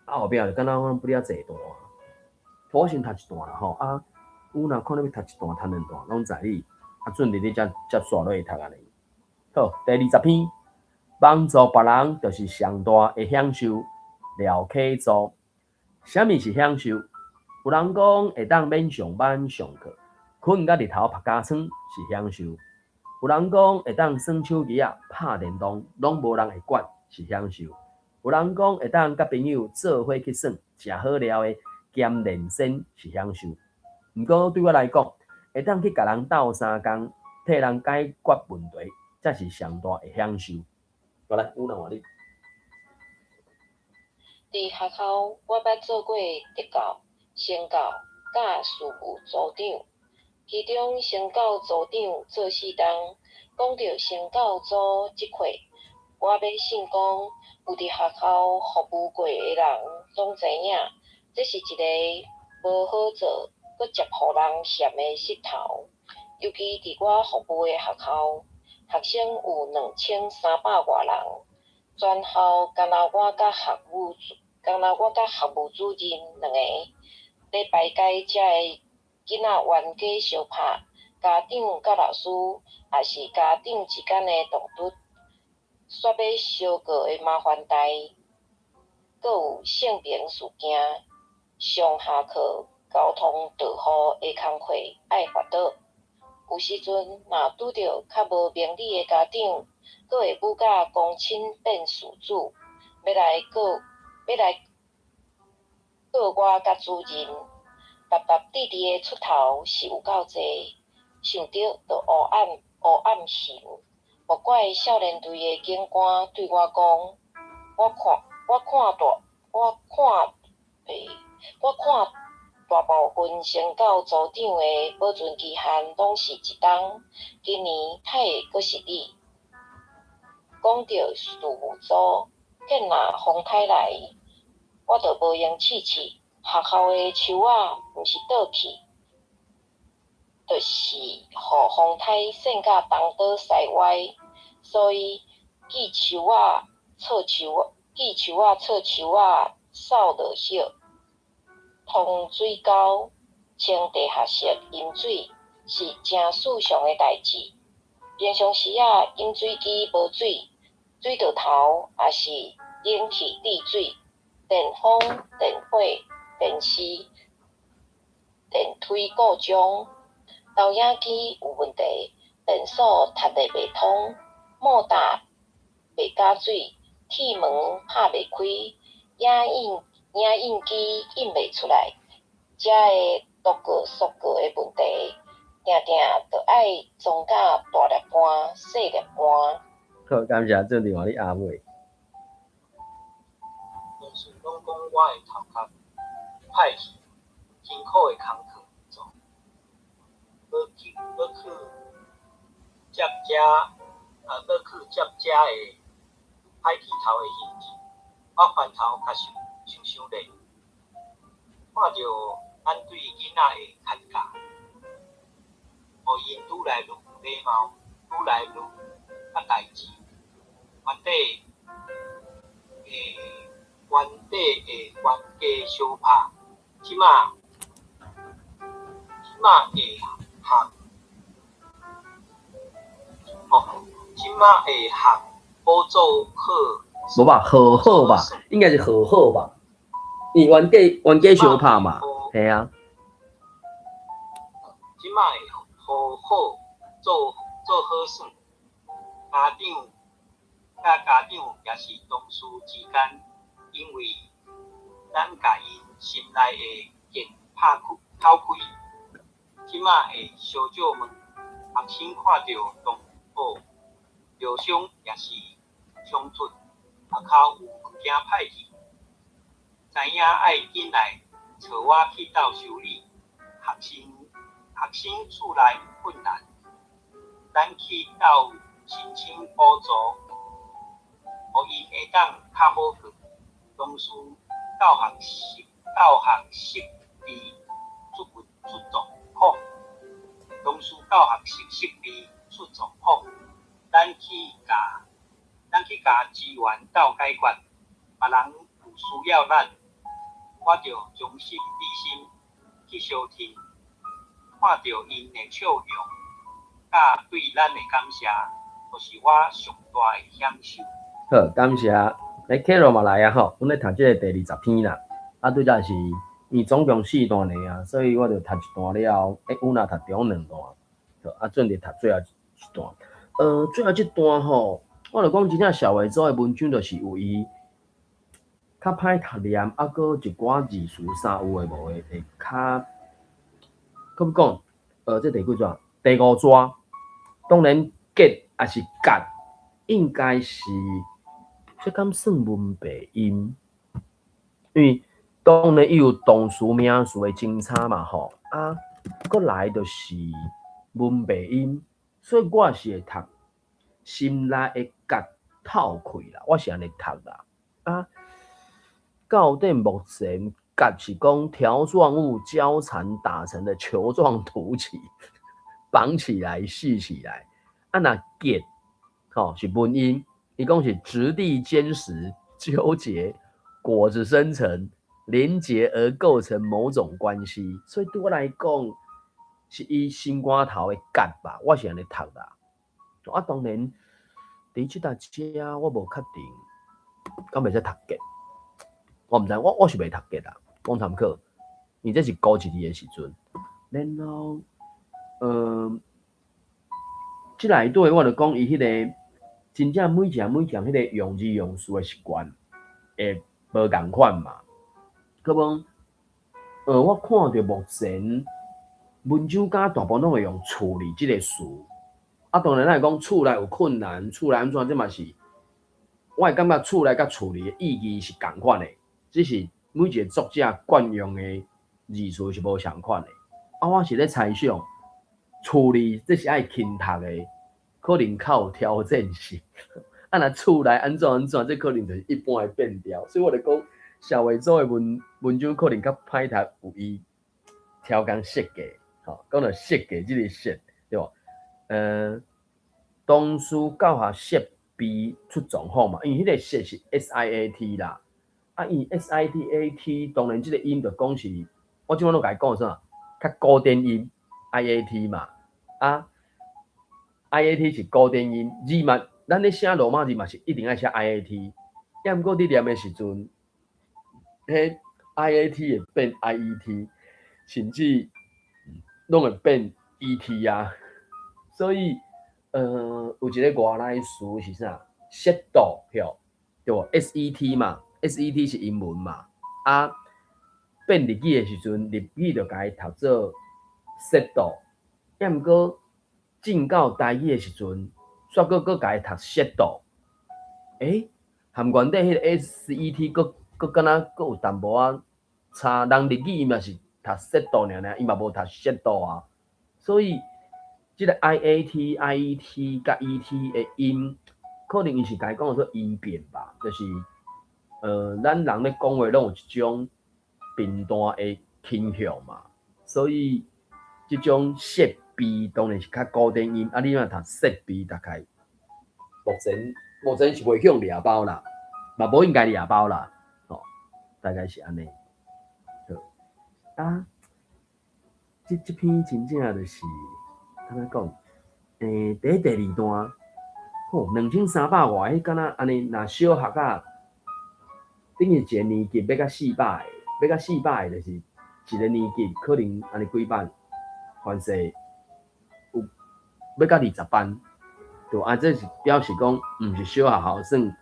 啊後壁就敢若阮不了濟段，我先讀一段啦吼，啊，有若看你欲讀一段、讀兩段，攏在你，啊，準佇你才才煞落去讀按呢。好，第20篇，幫助別人就是上大的享受。廖啟祖，啥物是享受？有人講會當免上班上課，睏甲日頭曝尻川是享受；有人講會當耍手機仔、拍電動，攏無人會管是享受；有人講會當佮朋友做伙去耍，食好料的兼練身是享受。毋過對我來講，會當去共人鬥相共，替人解決問題，才是上大的享受。過來，有人話你。佇學校，我捌做過特教、成教佮事務組長。其中成教組長做4冬。講著成教組這塊，我欲信講，有佇學校服務過的人攏知影，這是一个無好做、閣捷予人嫌的穡頭。尤其佇我服務的學校，學生有2300外人，全校干焦我佮學務主任兩个，咧排解遮个囡仔冤家相拍，家長佮老師，抑是家長之間的衝突，煞欲相告的麻煩代，閣有性平事件，上下課、交通道雨的工課愛輔導。有時陣若拄著較無明理的家長，閣會舞甲公親變事主，欲來告我佮主任，沌沌直直的出頭是有夠濟，想著就烏暗烏暗神。莫怪少年隊的警官對我講：我看我看大我看欸我看大部分成教組長的保存期限攏是一冬，今年刣的閣是你。講著事務組，見若風颱來，我就無閒試試。學校的樹仔毋是倒去，就是予風颱扇甲東倒西歪，所以鋸樹仔、銼樹鋸樹仔、銼樹仔、掃落葉、通水溝、清地下室、飲水，是誠時常的代誌。平常時仔飲水機無水，水著頭，抑是冷氣滴水、電風、電火、電視、電梯故障、投影機有問題、電線窒咧袂通、莫達袂加水、鐵門拍袂開、影印機印袂出來，遮的多個數個的問題，定定著愛裝甲大粒汗、細粒汗。好，感謝做電話你阿妹。同事攏講我的頭殼歹去，辛苦的工課做，欲去接遮的歹去頭的形跡，我翻頭較想想想咧，看著咱對囡仔的牽教，予𪜶愈來愈有禮貌，愈來愈較代誌，原底的冤家相拍，這馬會學好做好。無吧，和好吧，應該是和好吧。因為冤家相拍嘛，嘿啊。這馬會和好做好耍，家長佮家長也是同事之間，因為咱共𪜶心內的結拍開透開，這馬會相借問，學生看著同學受傷也是衝突，學校有物件歹去，知影愛緊來揣我去鬥修理。學生厝內有困難，咱去鬥申請補助，予𪜶會當較好過。同事教學室設備出狀況，咱去共資源鬥解決。別人有需要咱，我就將心比心。去相听，看著𪜶的笑容，佮對咱的感謝，就是我上大的享受。好，感謝。來 Carol 嘛來啊吼，阮咧讀這個第20篇啦。啊，拄才是因為總共四段爾啊，所以我就讀一段了後，欸，阮若讀中兩段，好，啊，準備讀最後一段。最後這段吼，我就講真正社會組的文章，就是有伊較歹讀念，啊，閣一寡字詞啥有的無的會較，閣欲講，這第幾逝？第五逝，當然結抑是結，應該是，這敢算文白音？因為當然伊有動詞名詞的爭差嘛吼，啊，閣來就是文白音，所以我是會讀心內的結透氣啦，我是按呢讀啦。啊，到底目前結是講條狀物交纏打成的球狀突起，綁起來繫起來。啊，若結吼是文音。伊講是質地堅實、糾結、果子生成、連結而構成某種關係，所以對我來講，是伊心肝頭的結吧，我是按呢讀啦。啊，當然，佇這搭遮我無確定，敢會使讀結，我毋知，我是袂讀結啦。講參考，因為這是高一字的時陣，然後，這內底我就講伊彼個。真正每一項每一項彼個用字用詞的習慣會無仝款嘛？閣講，我看著目前文章家大部分攏會用處理這個詞，啊，當然咱會講厝內有困難，厝內按怎，這嘛是，我會感覺厝內佮處理的意義是仝款的，只是每一個作者慣用的字詞是無仝款的。啊，我是咧猜想，處理這是愛輕讀的。可能較有挑戰性，啊，若厝內按怎按怎，這可能就是一般的變調，所以我就講，社會組的文章可能較歹讀，有伊超工設計，吼，講到設計這個設，對無？當初教學設備出狀況嘛，因為彼個設是 SIAT 啦，啊，伊 SIAT 當然這個音就講是，我這擺攏共伊講啥，較古典音 IAT 嘛，啊。IAT 是古典音，字嘛，咱咧寫羅馬字嘛是一定愛寫 IAT。抑毋過你念的時陣，彼 IAT 會變 IET，甚至攏會變 ET 啊。所以，有一個外來詞是啥？settle 對無？SET 嘛，SET 是英文嘛。啊，變日語的時陣，日語就共伊讀做 settle。抑毋過進到台語的時陣，煞閣閣共伊讀 settle，欸，含原底彼個 SET 閣閣敢若閣有淡薄仔差，人日語伊嘛是讀 settle 爾爾，伊嘛無讀 settle 啊。所以，這個 IAT、IET 佮 ET 的音，可能伊是共伊講做音變吧，就是，咱人咧講話攏有一種平淡的傾向嘛，所以這種設備當然是較古典音，啊，你若讀設備，大概目前是袂向掠包啦，嘛無應該掠包啦，吼，大概是按呢。好，啊，這篇真正就是，按怎講？欸，第二段，吼，2300外，彼敢若按呢，若小學仔，等於一個年級欲甲四百个，欲甲四百个，就是一個年級可能按呢幾班，凡勢有欲甲20班，對，啊，這是表示講，毋是小學校算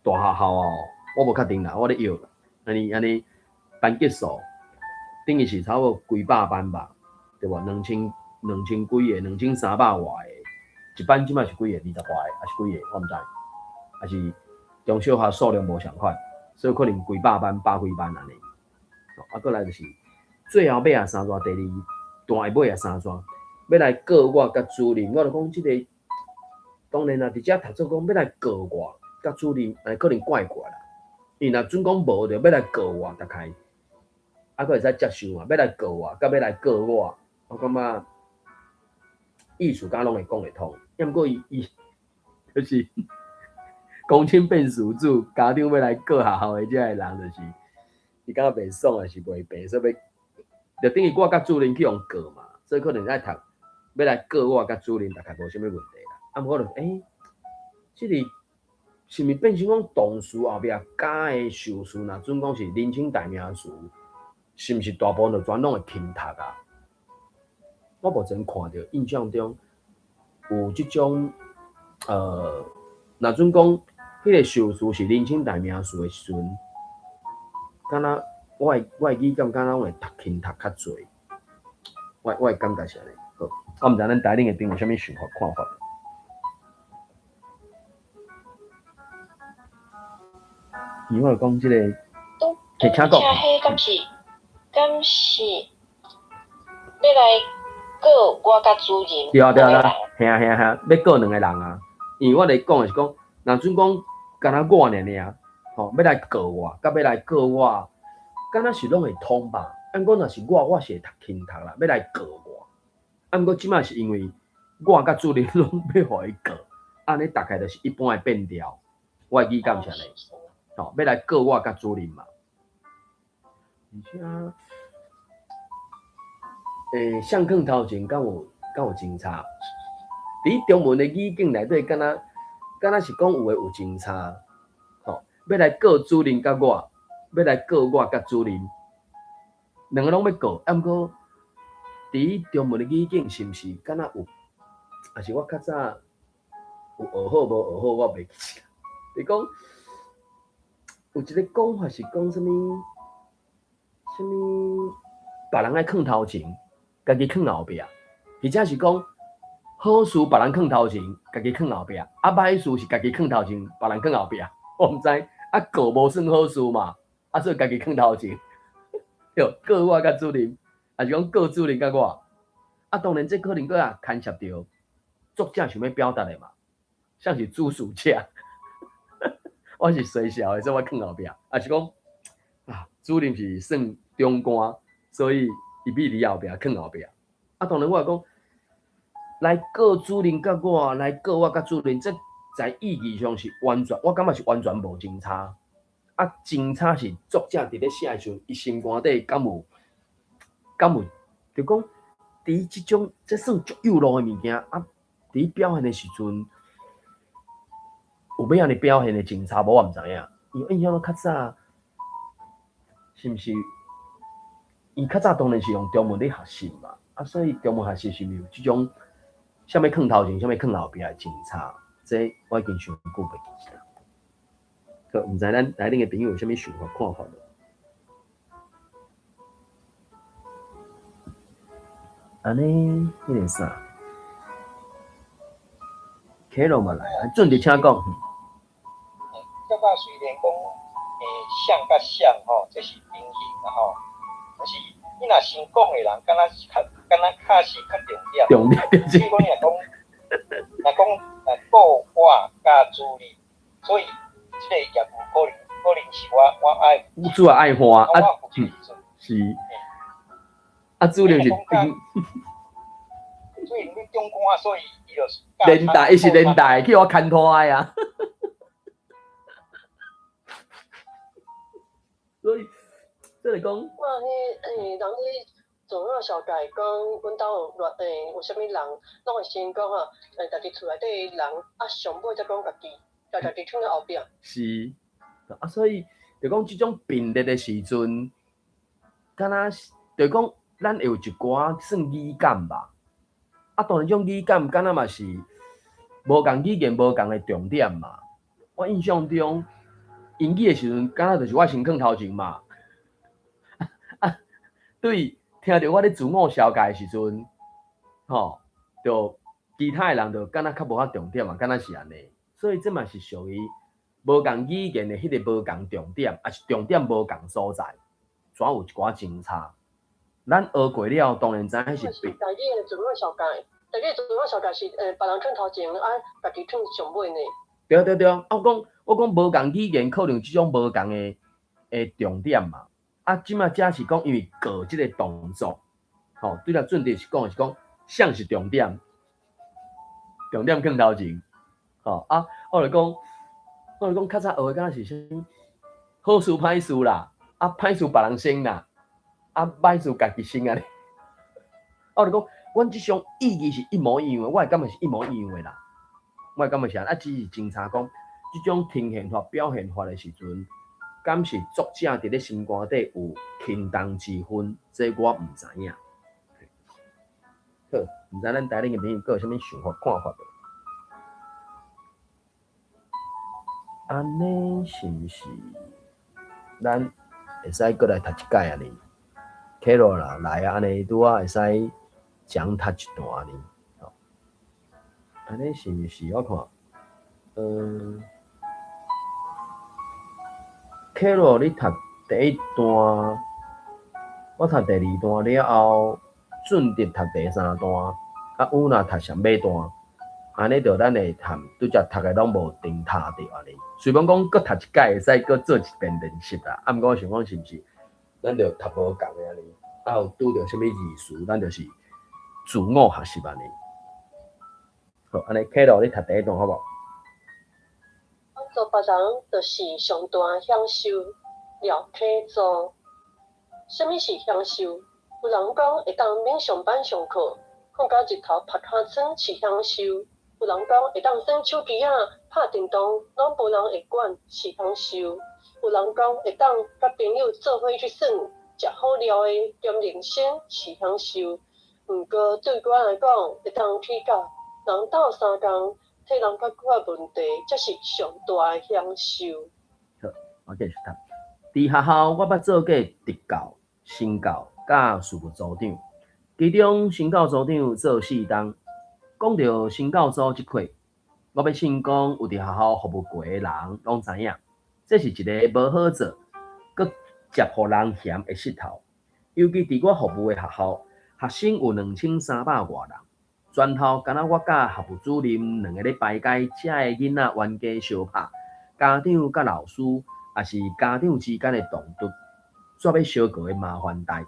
大學校哦，我無確定啦，我咧臆，按呢按呢班級數，等於是差不多幾百班吧，對無？兩千幾个，2300外个，一班這擺是幾個？20外个，抑是幾個？我毋知，抑是中小學數量無仝款，所以可能幾百班、百幾班按呢。啊，閣來就是最後尾仔三逝，第二段的尾仔三逝，欲來告我佮主任，我就講這個，當然啦，佇遮讀做講欲來告我佮主任，按呢可能怪怪啦。因為若準講無著欲來告我，大概啊，閣會使接受嘛？欲來告我，佮欲來告我，我感覺意思敢攏會講會通。抑毋過伊就是公親變事主，家長欲來告學校的這个人，就是伊感覺袂爽，抑是袂平，所以欲就等於我佮主任去予告嘛，所以可能愛讀，欲來告我佮主任，大概無啥物問題啦。啊，毋過就這個是毋是變成講動詞後壁加的受詞，若準講是人稱代名詞，是毋是大部分就全攏會輕讀啊？我目前看著印象中有這種，若準講彼個受詞是人稱代名詞的時陣，敢若我的語感敢若攏會讀輕讀較濟，我的感覺是按呢。好，我毋知咱台頂的朋友有啥物想法看法。因為我講這個，拄拄才彼敢是敢是欲來告我佮主任對啊對啊，嘿啊嘿啊嘿，欲告兩個人啊。因為我咧講的是講，若準講敢若我爾爾，吼，欲來告我，佮欲來告我，敢若是攏會通吧？啊，毋過若是我，我是會讀輕讀啦，欲來告我。啊，毋過這擺是因為我佮主任攏欲予伊告，按呢大概就是一般的變調。我的語感是按呢，吼，欲來告我佮主任嘛。而且，誰囥頭前敢有真差？佇中文的語境內底，敢若是講有的有真差，吼，欲來告主任佮我，欲來告我佮主任，兩个攏欲告，啊，毋過佇中文的語境是毋是敢若有？抑是我較早有學好無學好，我袂記得。是講有一个講法是講啥物？啥物？別人愛囥頭前，家己囥後壁，或者是講好事別人囥頭前，家己囥後壁，啊歹事是家己囥頭前，別人囥後壁。我毋知，啊告無算好事嘛，啊所以家己囥頭前。對，告我佮主任，抑是講告主任佮我？啊當然這可能閣也牽涉著作者想欲表達的嘛，像是主事者，我是衰小的，所以我囥後壁，抑是講啊主任是算長官，所以伊比佇後壁囥後壁。啊當然我會講，來告主任佮我，來告我佮主任，這在意義上是完全，我感覺是完全無真差。啊，真差是作者佇咧寫的時陣，伊心肝底敢有敢有，就講佇這種這算足幼路的物件，啊，佇表現的時陣，有欲按呢表現的真差無？我毋知影，因為印象中較早，是毋是？伊較早當然是用中文咧學習嘛，啊，所以中文學習是毋是有這種啥物囥頭前，啥物囥後壁的真差？這我已經傷久袂記得。好，毋知咱台頂的朋友有啥物想法看法無？按呢，彼个啥？凱羅嘛來啊，準備請講。感覺雖然講，像佮像吼，這是平行啦吼，但是你若先講的人，敢若是較，敢若較是較重點。重點就是。比如講，你若講，若講，告我佮主任，所以這個業務可能是我愛。主要愛換啊，是。啊，主任是。主任你長官，所以伊就是。連帶，伊是連帶去予我牽拖的啊。所以，這是講。我彼人咧自我紹介講，阮兜有偌有啥物人，攏會先講啊，家己厝內底人，啊，上尾才講家己，家己囥佇後壁。是，啊，所以就講這種並列的時陣，敢若是，就講咱會有一寡算語感吧。啊，當然這種語感敢若嘛是無仝語言無仝的重點嘛。我印象中，英語的時陣，敢若就是我先囥頭前嘛。啊，對，聽著我咧自我紹介的時陣，吼，就其他的人就敢若較無法重點嘛，敢若是按呢。所以這嘛是屬於無仝語言的彼个無仝重點，抑是重點無仝所在，怎有一寡真差。咱學過了，當然知影彼是。台語的自我紹介，台語自我紹介是別人囥頭前，啊，家己囥上尾呢。對對對，啊，我講無仝語言可能有這種無仝的重點嘛。啊，這馬遮是講因為告這個動作，吼，對啦，準佇是講是講，啥是重點，重點囥頭前，吼啊，我就講較早學的敢若是啥物好事歹事啦，啊歹事別人先啦。啊，歹事家己先按呢。啊，我就講，阮這種意義是一模一樣的，我會感覺是一模一樣的啦。我會感覺是按呢，啊，只是偵查講，這種呈現法、表現法的時陣，敢是作者佇咧心肝底有輕重之分，這我毋知影。好，毋知咱台頂的朋友閣有啥物想法、看法無？按呢是毋是咱會使閣來讀一擺按呢？凱羅啦，來啊，按呢拄仔會使講讀一段按呢？吼，按呢是毋是？我看，凱羅，你讀第一段，我讀第二段了後，俊德讀第三段，啊，有若讀上尾段，按呢就咱會含拄才讀的攏無重讀著按呢。雖罔講閣讀一擺會使閣做一遍練習啦，啊，毋過我想講是毋是，咱就讀無仝的按呢，啊有拄著啥物字詞，咱就是自我學習按呢。好，按呢凱羅，你讀第一段好無？幫助別人就是上大享受。廖啟祖，啥物是享受？有人講會當免上班上課，睏到日頭曝尻川是享受；有人講會當耍手機仔、拍電動，攏無人會管是享受；有人講會當佮朋友做伙去耍，食好料的兼人生是享受。毋過對我來講，會當去佮人鬥相共，替人解決問題，才是上大的享受。好，我繼續讀。佇學校，我捌做過特教、身教佮事務組長，其中身教組長做四冬。講著身教組這塊，我欲信講有佇學校服務過的人攏知影，這是一个無好做、閣接予人嫌的穡頭。尤其佇我服務的學校，學生有2300外人，全校敢若我佮學務主任兩个咧排解遮的囡仔冤家相拍，家長佮老師，抑是家長之間的衝突，煞欲相告的麻煩代，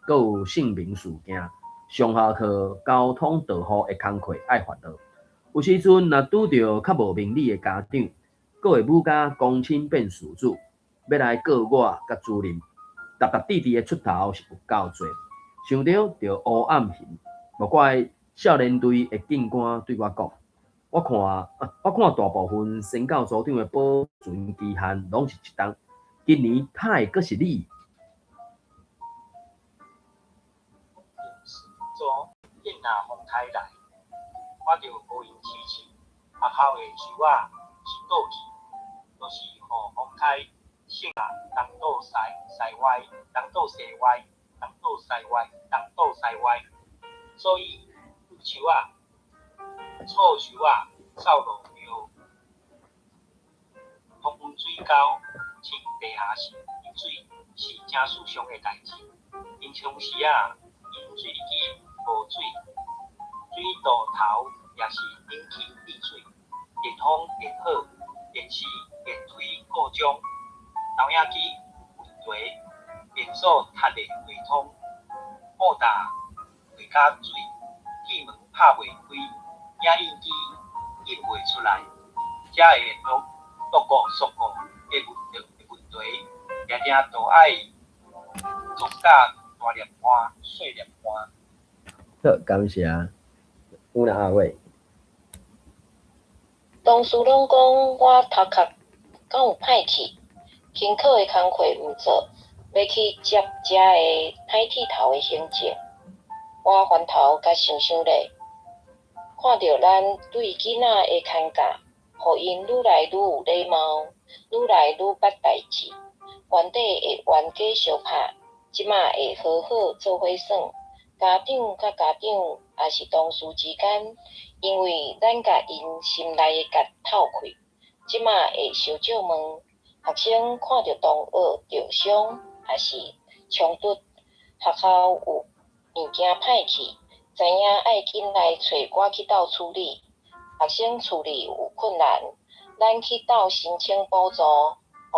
閣有性平事件，上下課、交通導護的工課愛煩惱。有時陣若拄著較無明理的家長，閣會舞甲公親變事主，欲來告我佮主任，沓沓挃挃的出頭是有夠濟。想著就烏暗魂，無怪少年隊的警官對我講：我看大部分身教組長的保存期限攏是一冬，今年敢會閣是你？做見若風颱來，我就無閒試試。學校的樹仔是倒去，就是予風颱衝啊東倒西西歪，東倒西歪，東倒西歪，東倒西歪。所以樹仔、錯樹仔走路著。通水溝穿地下室淹水是誠時尚的代誌。平常時仔飲水機無水，水道頭也是冷氣滴水，電風電火，電視電梯故障，投影機問題，電鎖窒咧開通，布達袂加水，鐵門拍袂開，影印機印袂出來，遮的攏獨個縮個的問題，定定都愛撞甲大粒汗、細粒汗。好，感謝。有哪阿偉？同事攏講我頭殼敢有歹去，勤苦的工課毋做，欲去接遮的歹鐵頭的行政。我翻頭共想想咧，看著咱對囡仔的牽教，予𪜶愈來愈有禮貌，愈來愈捌代誌，原底會冤家相拍，這馬會好好做伙耍。家長佮家長，抑是同事之間，因為咱共𪜶心內的結透開，這馬會相借問。學生看著同學著傷，抑是衝突，學校有物件歹去，知影愛緊來揣我去鬥處理。學生厝裡有困難，咱去鬥申請補助，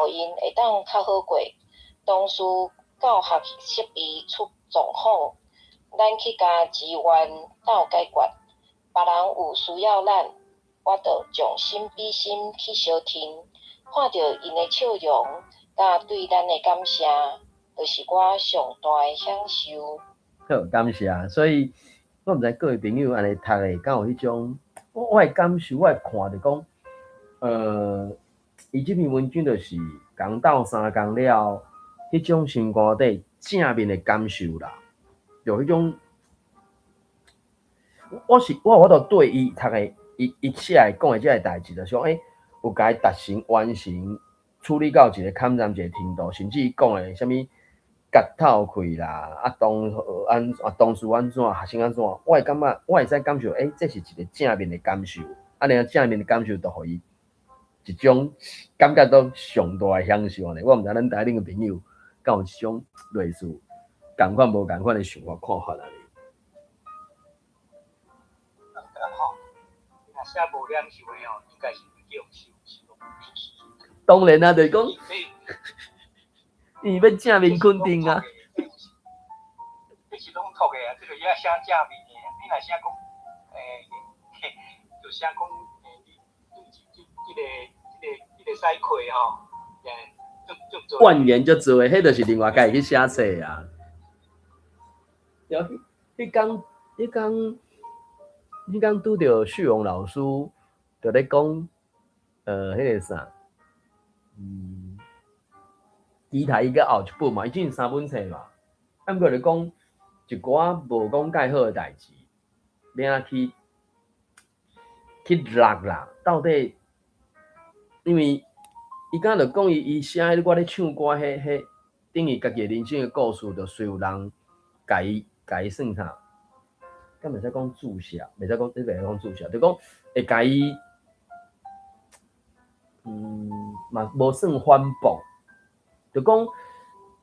予𪜶會當較好過。同事教學設備出狀況，咱去共支援鬥解決。別人有需要咱，我就將心比心去相挺，看著𪜶的笑容，佮對咱的感謝，就是我上大的享受。好，感謝。所以我毋知各位朋友按呢讀的，敢有彼種，我的感受，我會看著講，伊這篇文章就是共鬥相共了，彼種心肝底正面的感受啦，就彼種，我是我有法度對伊讀的，伊寫的講的這个代誌，就是講，有共伊達成完成處理到一個坎站一個程度，甚至伊講的啥物結透氣啦，啊當安啊當事按怎，學生按怎，我會感覺，我會使感受，這是一個正面的感受，啊，然後正面的感受就予伊一種感覺到上大的享受呢。我毋知咱台頂的朋友敢有這種類似仝款無仝款的想法看法啊？吼，若寫無享受的吼，應該是會叫受受。當然啊，就是講，伊欲正面肯定啊。這是攏讀的啊，這個也寫正面的。你若寫講，就寫講，你這個使虧吼，怨言足濟的，彼就是另外家己去寫冊啊。對，彼工拄著旭榮老師就咧講，彼個啥，其他伊閣後一本嘛，伊進三本冊嘛。啊，毋過就講一寡無講蓋好的代誌，欲按怎去落啦？到底，因為伊敢就講伊寫彼我咧唱歌，彼等於家己的人生的故事，就隨有人共伊算啥？敢袂使講注射，袂使講，你袂使講注射，就講會共伊，嘛無算反駁，就講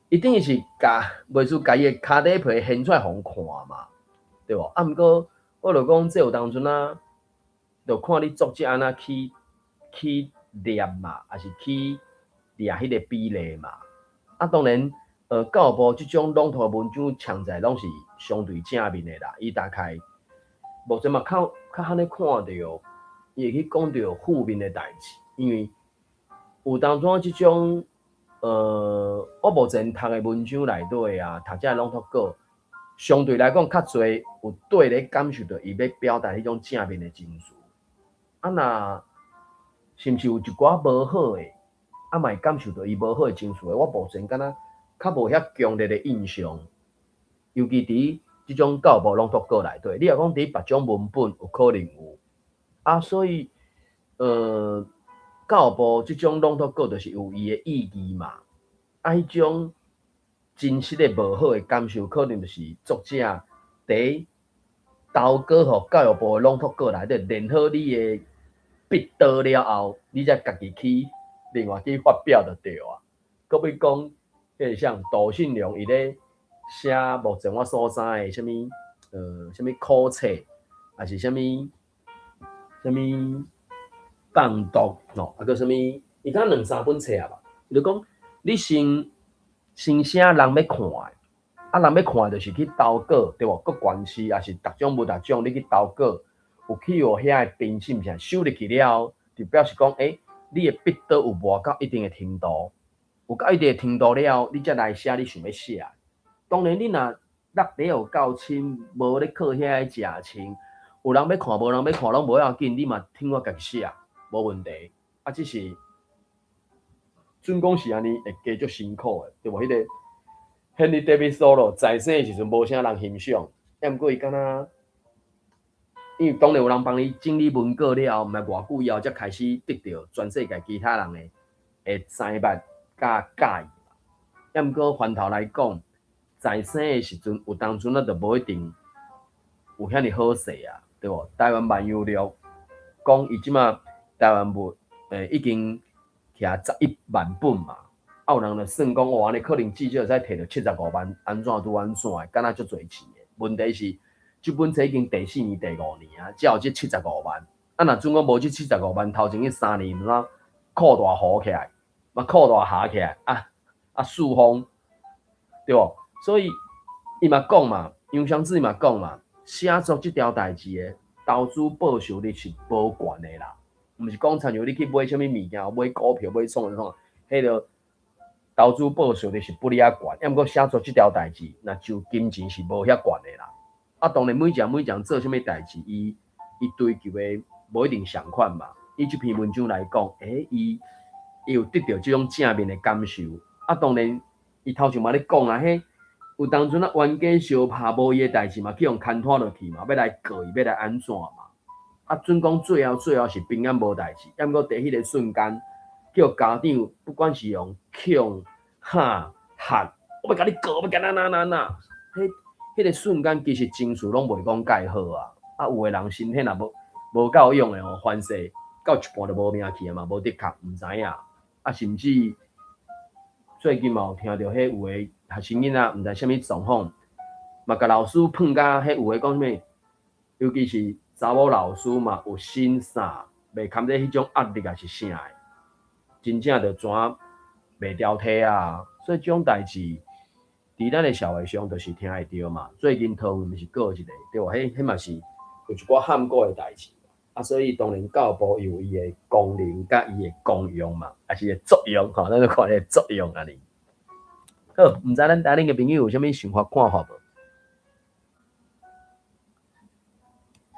伊等於是共袂輸共伊的跤底皮掀出來予人看嘛，對無？啊，毋過我就講這有當陣啊，就看你作者按怎去念嘛，抑是去掠彼個比例嘛。啊，當然，教育部這種朗讀的文章，唱在攏是相對正面的啦。伊大概目前嘛較罕咧看著，伊會去講著負面的代誌，因為有當陣這種，我目前讀的文章內底啊，讀這朗讀稿，相對來講較濟有對咧感受著伊欲表達彼種正面的情緒。啊，若是毋是有一寡無好的，啊嘛會感受著伊無好的情緒的，我目前敢若較無遐強烈的印象，尤其佇這種教育部朗讀稿內底，你若講佇別種文本有可能有，啊，所以，教育部這種朗讀稿就是有伊的意義嘛，啊，彼種真實的無好的感受，可能就是作者佇投稿予教育部的朗讀稿內底練好你的筆刀了後，你才家己去另外去發表就對啊。閣比講，彼個像杜信良伊咧寫目前我所知的啥物，啥物苦冊，抑是啥物啥物放毒吼，啊閣啥物，伊敢兩三本冊啊吧？伊就講你先寫人欲看的，啊人欲看的就是去投稿，對無？閣縣市抑是逐種無逐種，你去投稿，有去予遐个評審啥收入去了後，就表示講，你的筆刀有磨到一定的程度，有到一定的程度了後，你才來寫你想欲寫的。當然，你若落地有夠深，無咧靠遐个食穿，有人欲看，無人欲看，攏無要緊，你嘛聽我家己寫，無問題。啊，只是準講是按呢，會加足辛苦的，對無？彼個 Henry David Thoreau 在生的時陣無啥人欣賞，抑毋過伊敢若，因為當然有人幫伊整理文稿了後，毋知偌久以後才開始得著全世界其他人的知捌佮佮意嘛。抑毋過反頭來講，在生的時陣有當陣仔就無一定有遐爾好勢啊，對無？台灣萬有錄講伊這馬台灣文已經徛11萬本嘛，啊有人就算講哦，按呢可能至少會使摕著75萬，按怎拄按怎的，敢若足濟錢的。問題是，這本冊已經第四年、第五年啊，才有這七十五萬。啊，若準講無這七十五萬，頭前彼3年毋知擴大糊起來，嘛擴大合起來，啊四方，對無？所以伊嘛講嘛，楊雙子嘛講嘛，寫作這條代誌的投資報酬率是無懸的啦，毋是講親像你去買啥物物件，買股票，買創啥創，彼個投資報酬率是不哩仔懸，抑毋過寫作這條代誌，若就金錢是無遐懸的啦。啊，當然每一人每一人做啥物代誌，伊追求的無一定相款嘛。以這篇文章來講，伊有得著這種正面的感受。啊，當然伊頭前嘛咧講啊，彼有當陣啊冤家相拍無伊的代誌嘛，去予牽拖落去嘛，欲來告伊，欲來按怎嘛。啊，準講最後最後是平安無代誌，抑毋過佇彼个瞬間，叫家長不管是用恐嚇嚇，我欲共你告，欲共哪哪哪哪，彼個瞬間其實情緒攏袂講蓋好啊。啊，有的人身體若無夠勇的吼，凡勢到一半就無命去啊嘛，無的確毋知影。啊，甚至最近嘛有聽著彼有的學生囡仔毋知啥物狀況，嘛共老師噴甲彼有的講啥物，尤其是查某老師嘛有心啥，袂堪得彼種壓力抑是啥的，真正就怎袂牢體啊。所以這種代誌，佇咱的社會上就是聽會著嘛。最近桃園毋是閣有一個對無？彼嘛是有一寡罕過的代誌。啊，所以當然教育部有伊的功能佮伊的功用嘛，抑是伊的作用吼，咱就看伊的作用按呢。好，毋知咱台頂的朋友有啥物想法看法無？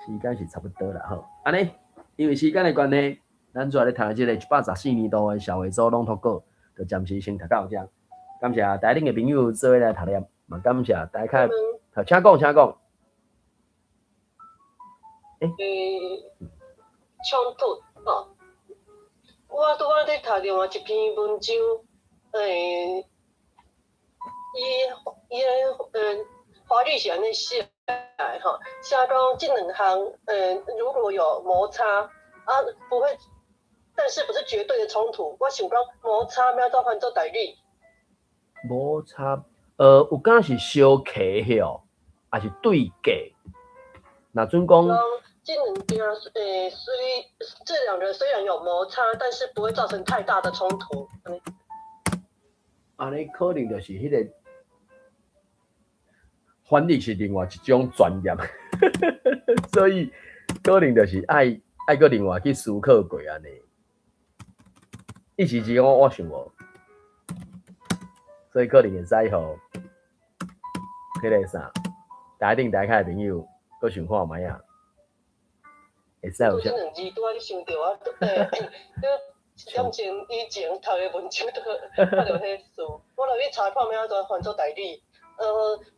時間是差不多啦，吼，按呢，因為時間的關係，咱主要咧讀這个114年度的社會組朗讀稿，就暫時先讀到遮。感謝台頂的朋友做伙來讀念，嘛感謝大家。好，請講，請講。衝突吼，我拄仔咧讀另外一篇文章，伊華語是按呢寫的吼，寫講這兩項，如果有摩擦，啊，不會，但是不是絕對的衝突。我想講摩擦欲按怎翻做台語？摩擦，有敢是相契吼，抑是對價？若準講，這兩邊，這兩個雖然有摩擦，但是不會造成太大的衝突。按呢可能就是彼个翻譯是另外一種專業，所以可能就是愛閣另外去思考過按呢。一時之間我想無，所以可能會使予彼个啥，台頂台下的朋友閣想看覓仔。會使有啥？這兩字拄仔你想著啊，點前以前讀的文章都看著彼詞，我落去查看欲按怎翻做台語。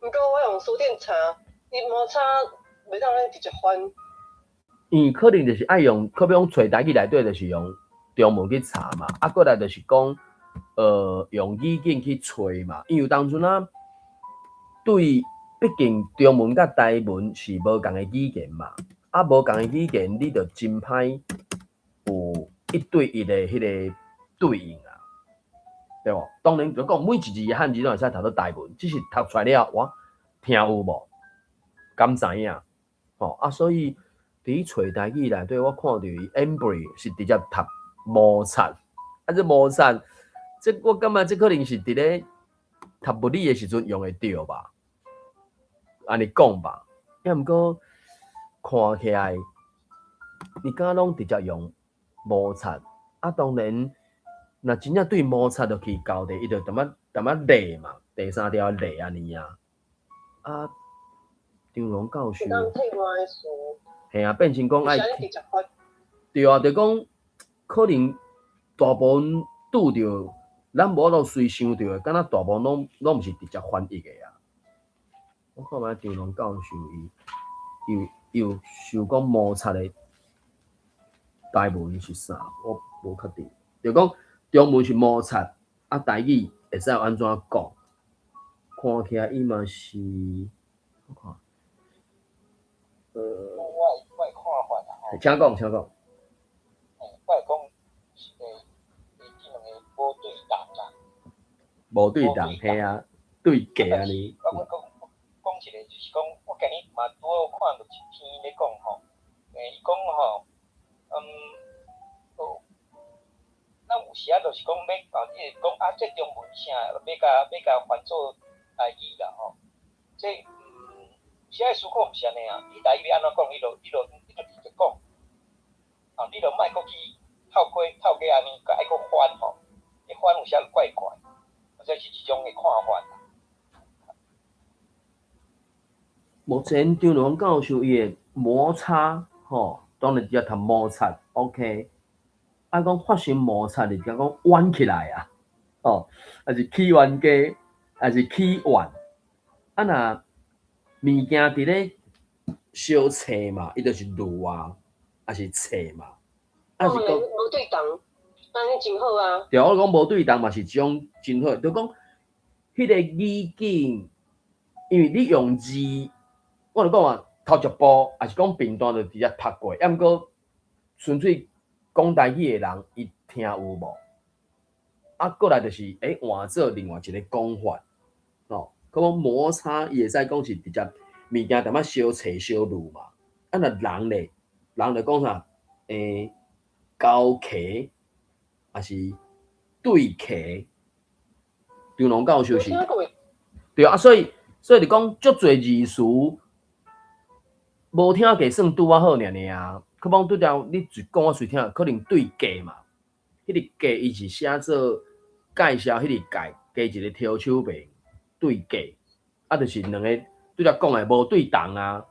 毋過我用辭典查，伊摩擦袂當按呢直接翻。伊可能就是愛用，可比講揣台語內底就是用中文去查嘛，啊，過來就是講，用語境去揣嘛。因為當陣啊，對，畢竟中文佮台文是無仝的語言嘛，啊，無仝的語言，你就真歹有一對一的彼个對應啊，對無？當然就講每一字的漢字攏會使讀做台文，只是讀出來了，哇，聽有無？敢知影？吼啊，所以佇揣台語內底，我看著伊 Embry 是直接讀摩擦，啊，這摩擦，這我感覺這可能是佇咧讀物理的時陣用會著吧？按呢講吧，抑毋過看起來，伊敢攏直接用摩擦，啊，當然，若真正對摩擦落去交代，伊就淡仔淡仔例嘛，第三條例按呢啊，啊，張龍教授，嘿啊，變成講愛，對啊，就講可能大部分拄著，咱無法度隨想著的，敢若大部分攏毋是直接翻譯的啊。我看覓張龍教授伊有想講摩擦的台文是啥？我無確定。就講中文是摩擦，啊，台語會使按怎講？看起來伊嘛是，我看，我的看法啦吼。請講，請講。我會講，這兩個無對同啦。無對同，嘿啊，對價按呢。我講一个，就是講，我今日嘛拄好看著一篇咧講吼，伊講吼，咱有時啊，就是講欲啊，你會講啊，這中文啥，欲共翻做台語啦吼，這有時愛思考毋是按呢啊，你台語欲按怎講，你就直接講，啊，你就莫閣去透過按呢，閣愛閣翻吼，你翻有時怪怪，這是一種的看法。目前張龍教授伊的摩擦，吼，當然直接讀摩擦，OK。啊，講發生摩擦，就講冤起來啊，哦，抑是起冤家，抑是起怨。啊，若物件佇咧相揣嘛，伊就是攄啊，抑是揣嘛，啊是講無對同，按呢真好啊。對，我講無對同嘛是一種真好，就講彼個語境，因為你用字，我就講啊，頭一步，抑是講平淡就直接讀過，抑毋過純粹講台語的人，伊聽有無？啊，過來就是，換做另外一個講法，吼，可講摩擦，伊會使講是直接物件淡薄相揣相攄嘛。啊，若人咧，人就講啥？交契，抑是對契？張龍教授是，對啊，所以就講足濟字詞，無聽過算拄仔好爾爾啊。可講拄才你一講我隨聽，可能對價嘛。彼個價伊是寫做介紹，彼個介加一個提手邊對價，啊，就是兩个拄才講的無對同啊，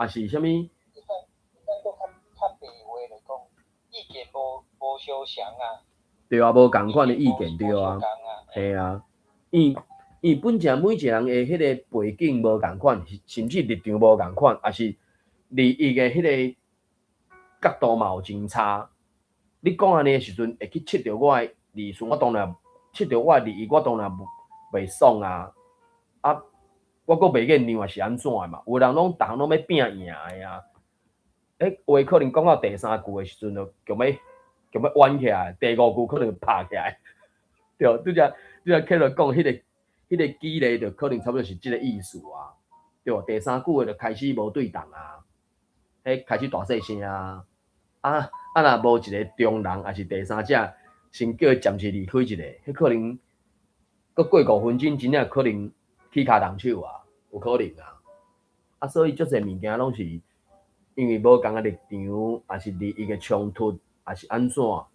抑是啥物？咱閣較較白話來講，意見無相像啊。對啊，無仝款的意見對啊，嘿啊，因為本正每一個人的彼個背景無仝款，甚至立場無仝款，抑是利益的彼個角度嘛有真差。你講按呢的時陣，會去觸著我的利益，我當然觸著我的利益，我當然袂爽啊！啊，我閣袂願讓，是按怎的嘛？有的人攏逐項攏欲拚贏的啊！話可能講到第三句的時陣，就強欲冤起來，第五句可能拍起來。對，拄才起來講彼個舉例，就可能差不多是這個意思啊。對無？第三句話就開始無對同啊，彼開始大細聲啊！啊啊！若無一個中人，抑是第三者，先叫伊暫時離開一下，彼可能閣過5分鐘，真正可能起跤動手啊，有可能啊。啊，所以足濟物件攏是因為無仝的立場，抑是利益的衝突，抑是按怎，佇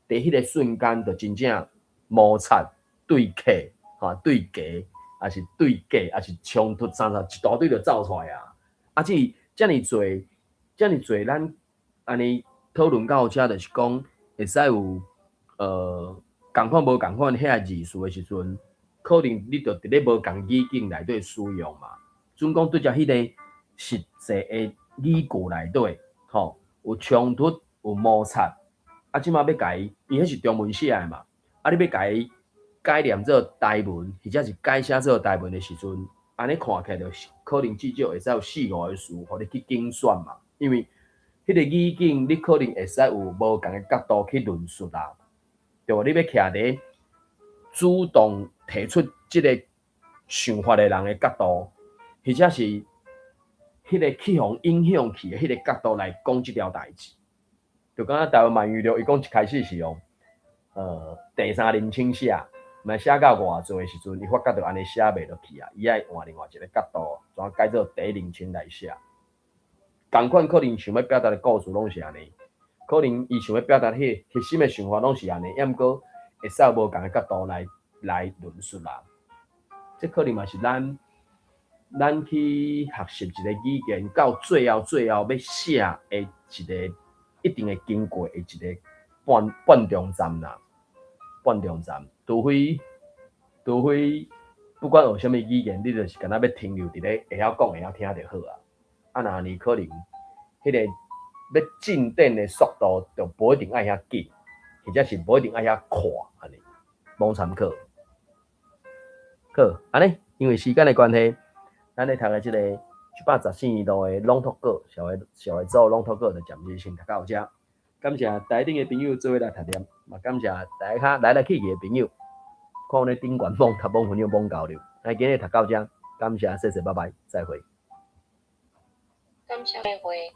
彼個瞬間就真正摩擦、對抗、吼對價，抑是對價，抑是衝突，啥啥一大堆就走出來啊。啊，這遮爾濟，遮爾濟，咱按呢討論到遮，就是講會使有仝款無仝款遐字詞的時陣，可能你就佇咧無仝語境內底使用嘛。準講對遮彼個實際的語句內底，吼有衝突有摩擦，啊，這馬欲共伊，因為彼是中文寫的嘛，啊，你欲共伊改念做台文，或者是改寫做台文的時陣，按呢看起來就是可能至少會使有四五个詞，予你去揀選嘛，因為彼個語境你可能會使有無仝的角度去論述啦，對無？你欲徛佇主動提出這個想法的人的角度，或者是彼個去予影響去的彼個角度來講這條代誌，就敢若台灣萬語錄，伊講一開始是用第三人稱寫，嘛寫到偌濟的時陣，伊發覺著按呢寫袂落去啊，伊愛換另外一個角度，怎改做第一人稱來寫。仝款可能想欲表達的故事攏是按呢，可能伊想欲表達彼個核心的想法攏是按呢，抑毋過會使無仝的角度來論述啦。這可能嘛是咱去學習一個語言，到最後欲寫的一個一定會經過的一個半中站啦，半中站，除非不管學啥物語言，你就是敢若欲停留佇咧會曉講會曉聽就好啊。啊，若按呢可能，彼個欲進展的速度就無一定愛遐緊，或者是無一定愛遐快，按呢，罔參考。好，按呢，因為時間的關係，咱咧讀的這個114路的朗讀稿，社會組朗讀稿就暫時先讀到遮。感謝台頂的朋友做伙來讀念，嘛感謝台下來來去去的朋友，看阮咧頂懸網讀網分享網交流。咱今日讀到遮，感謝，謝謝，拜拜，再會。感謝再會。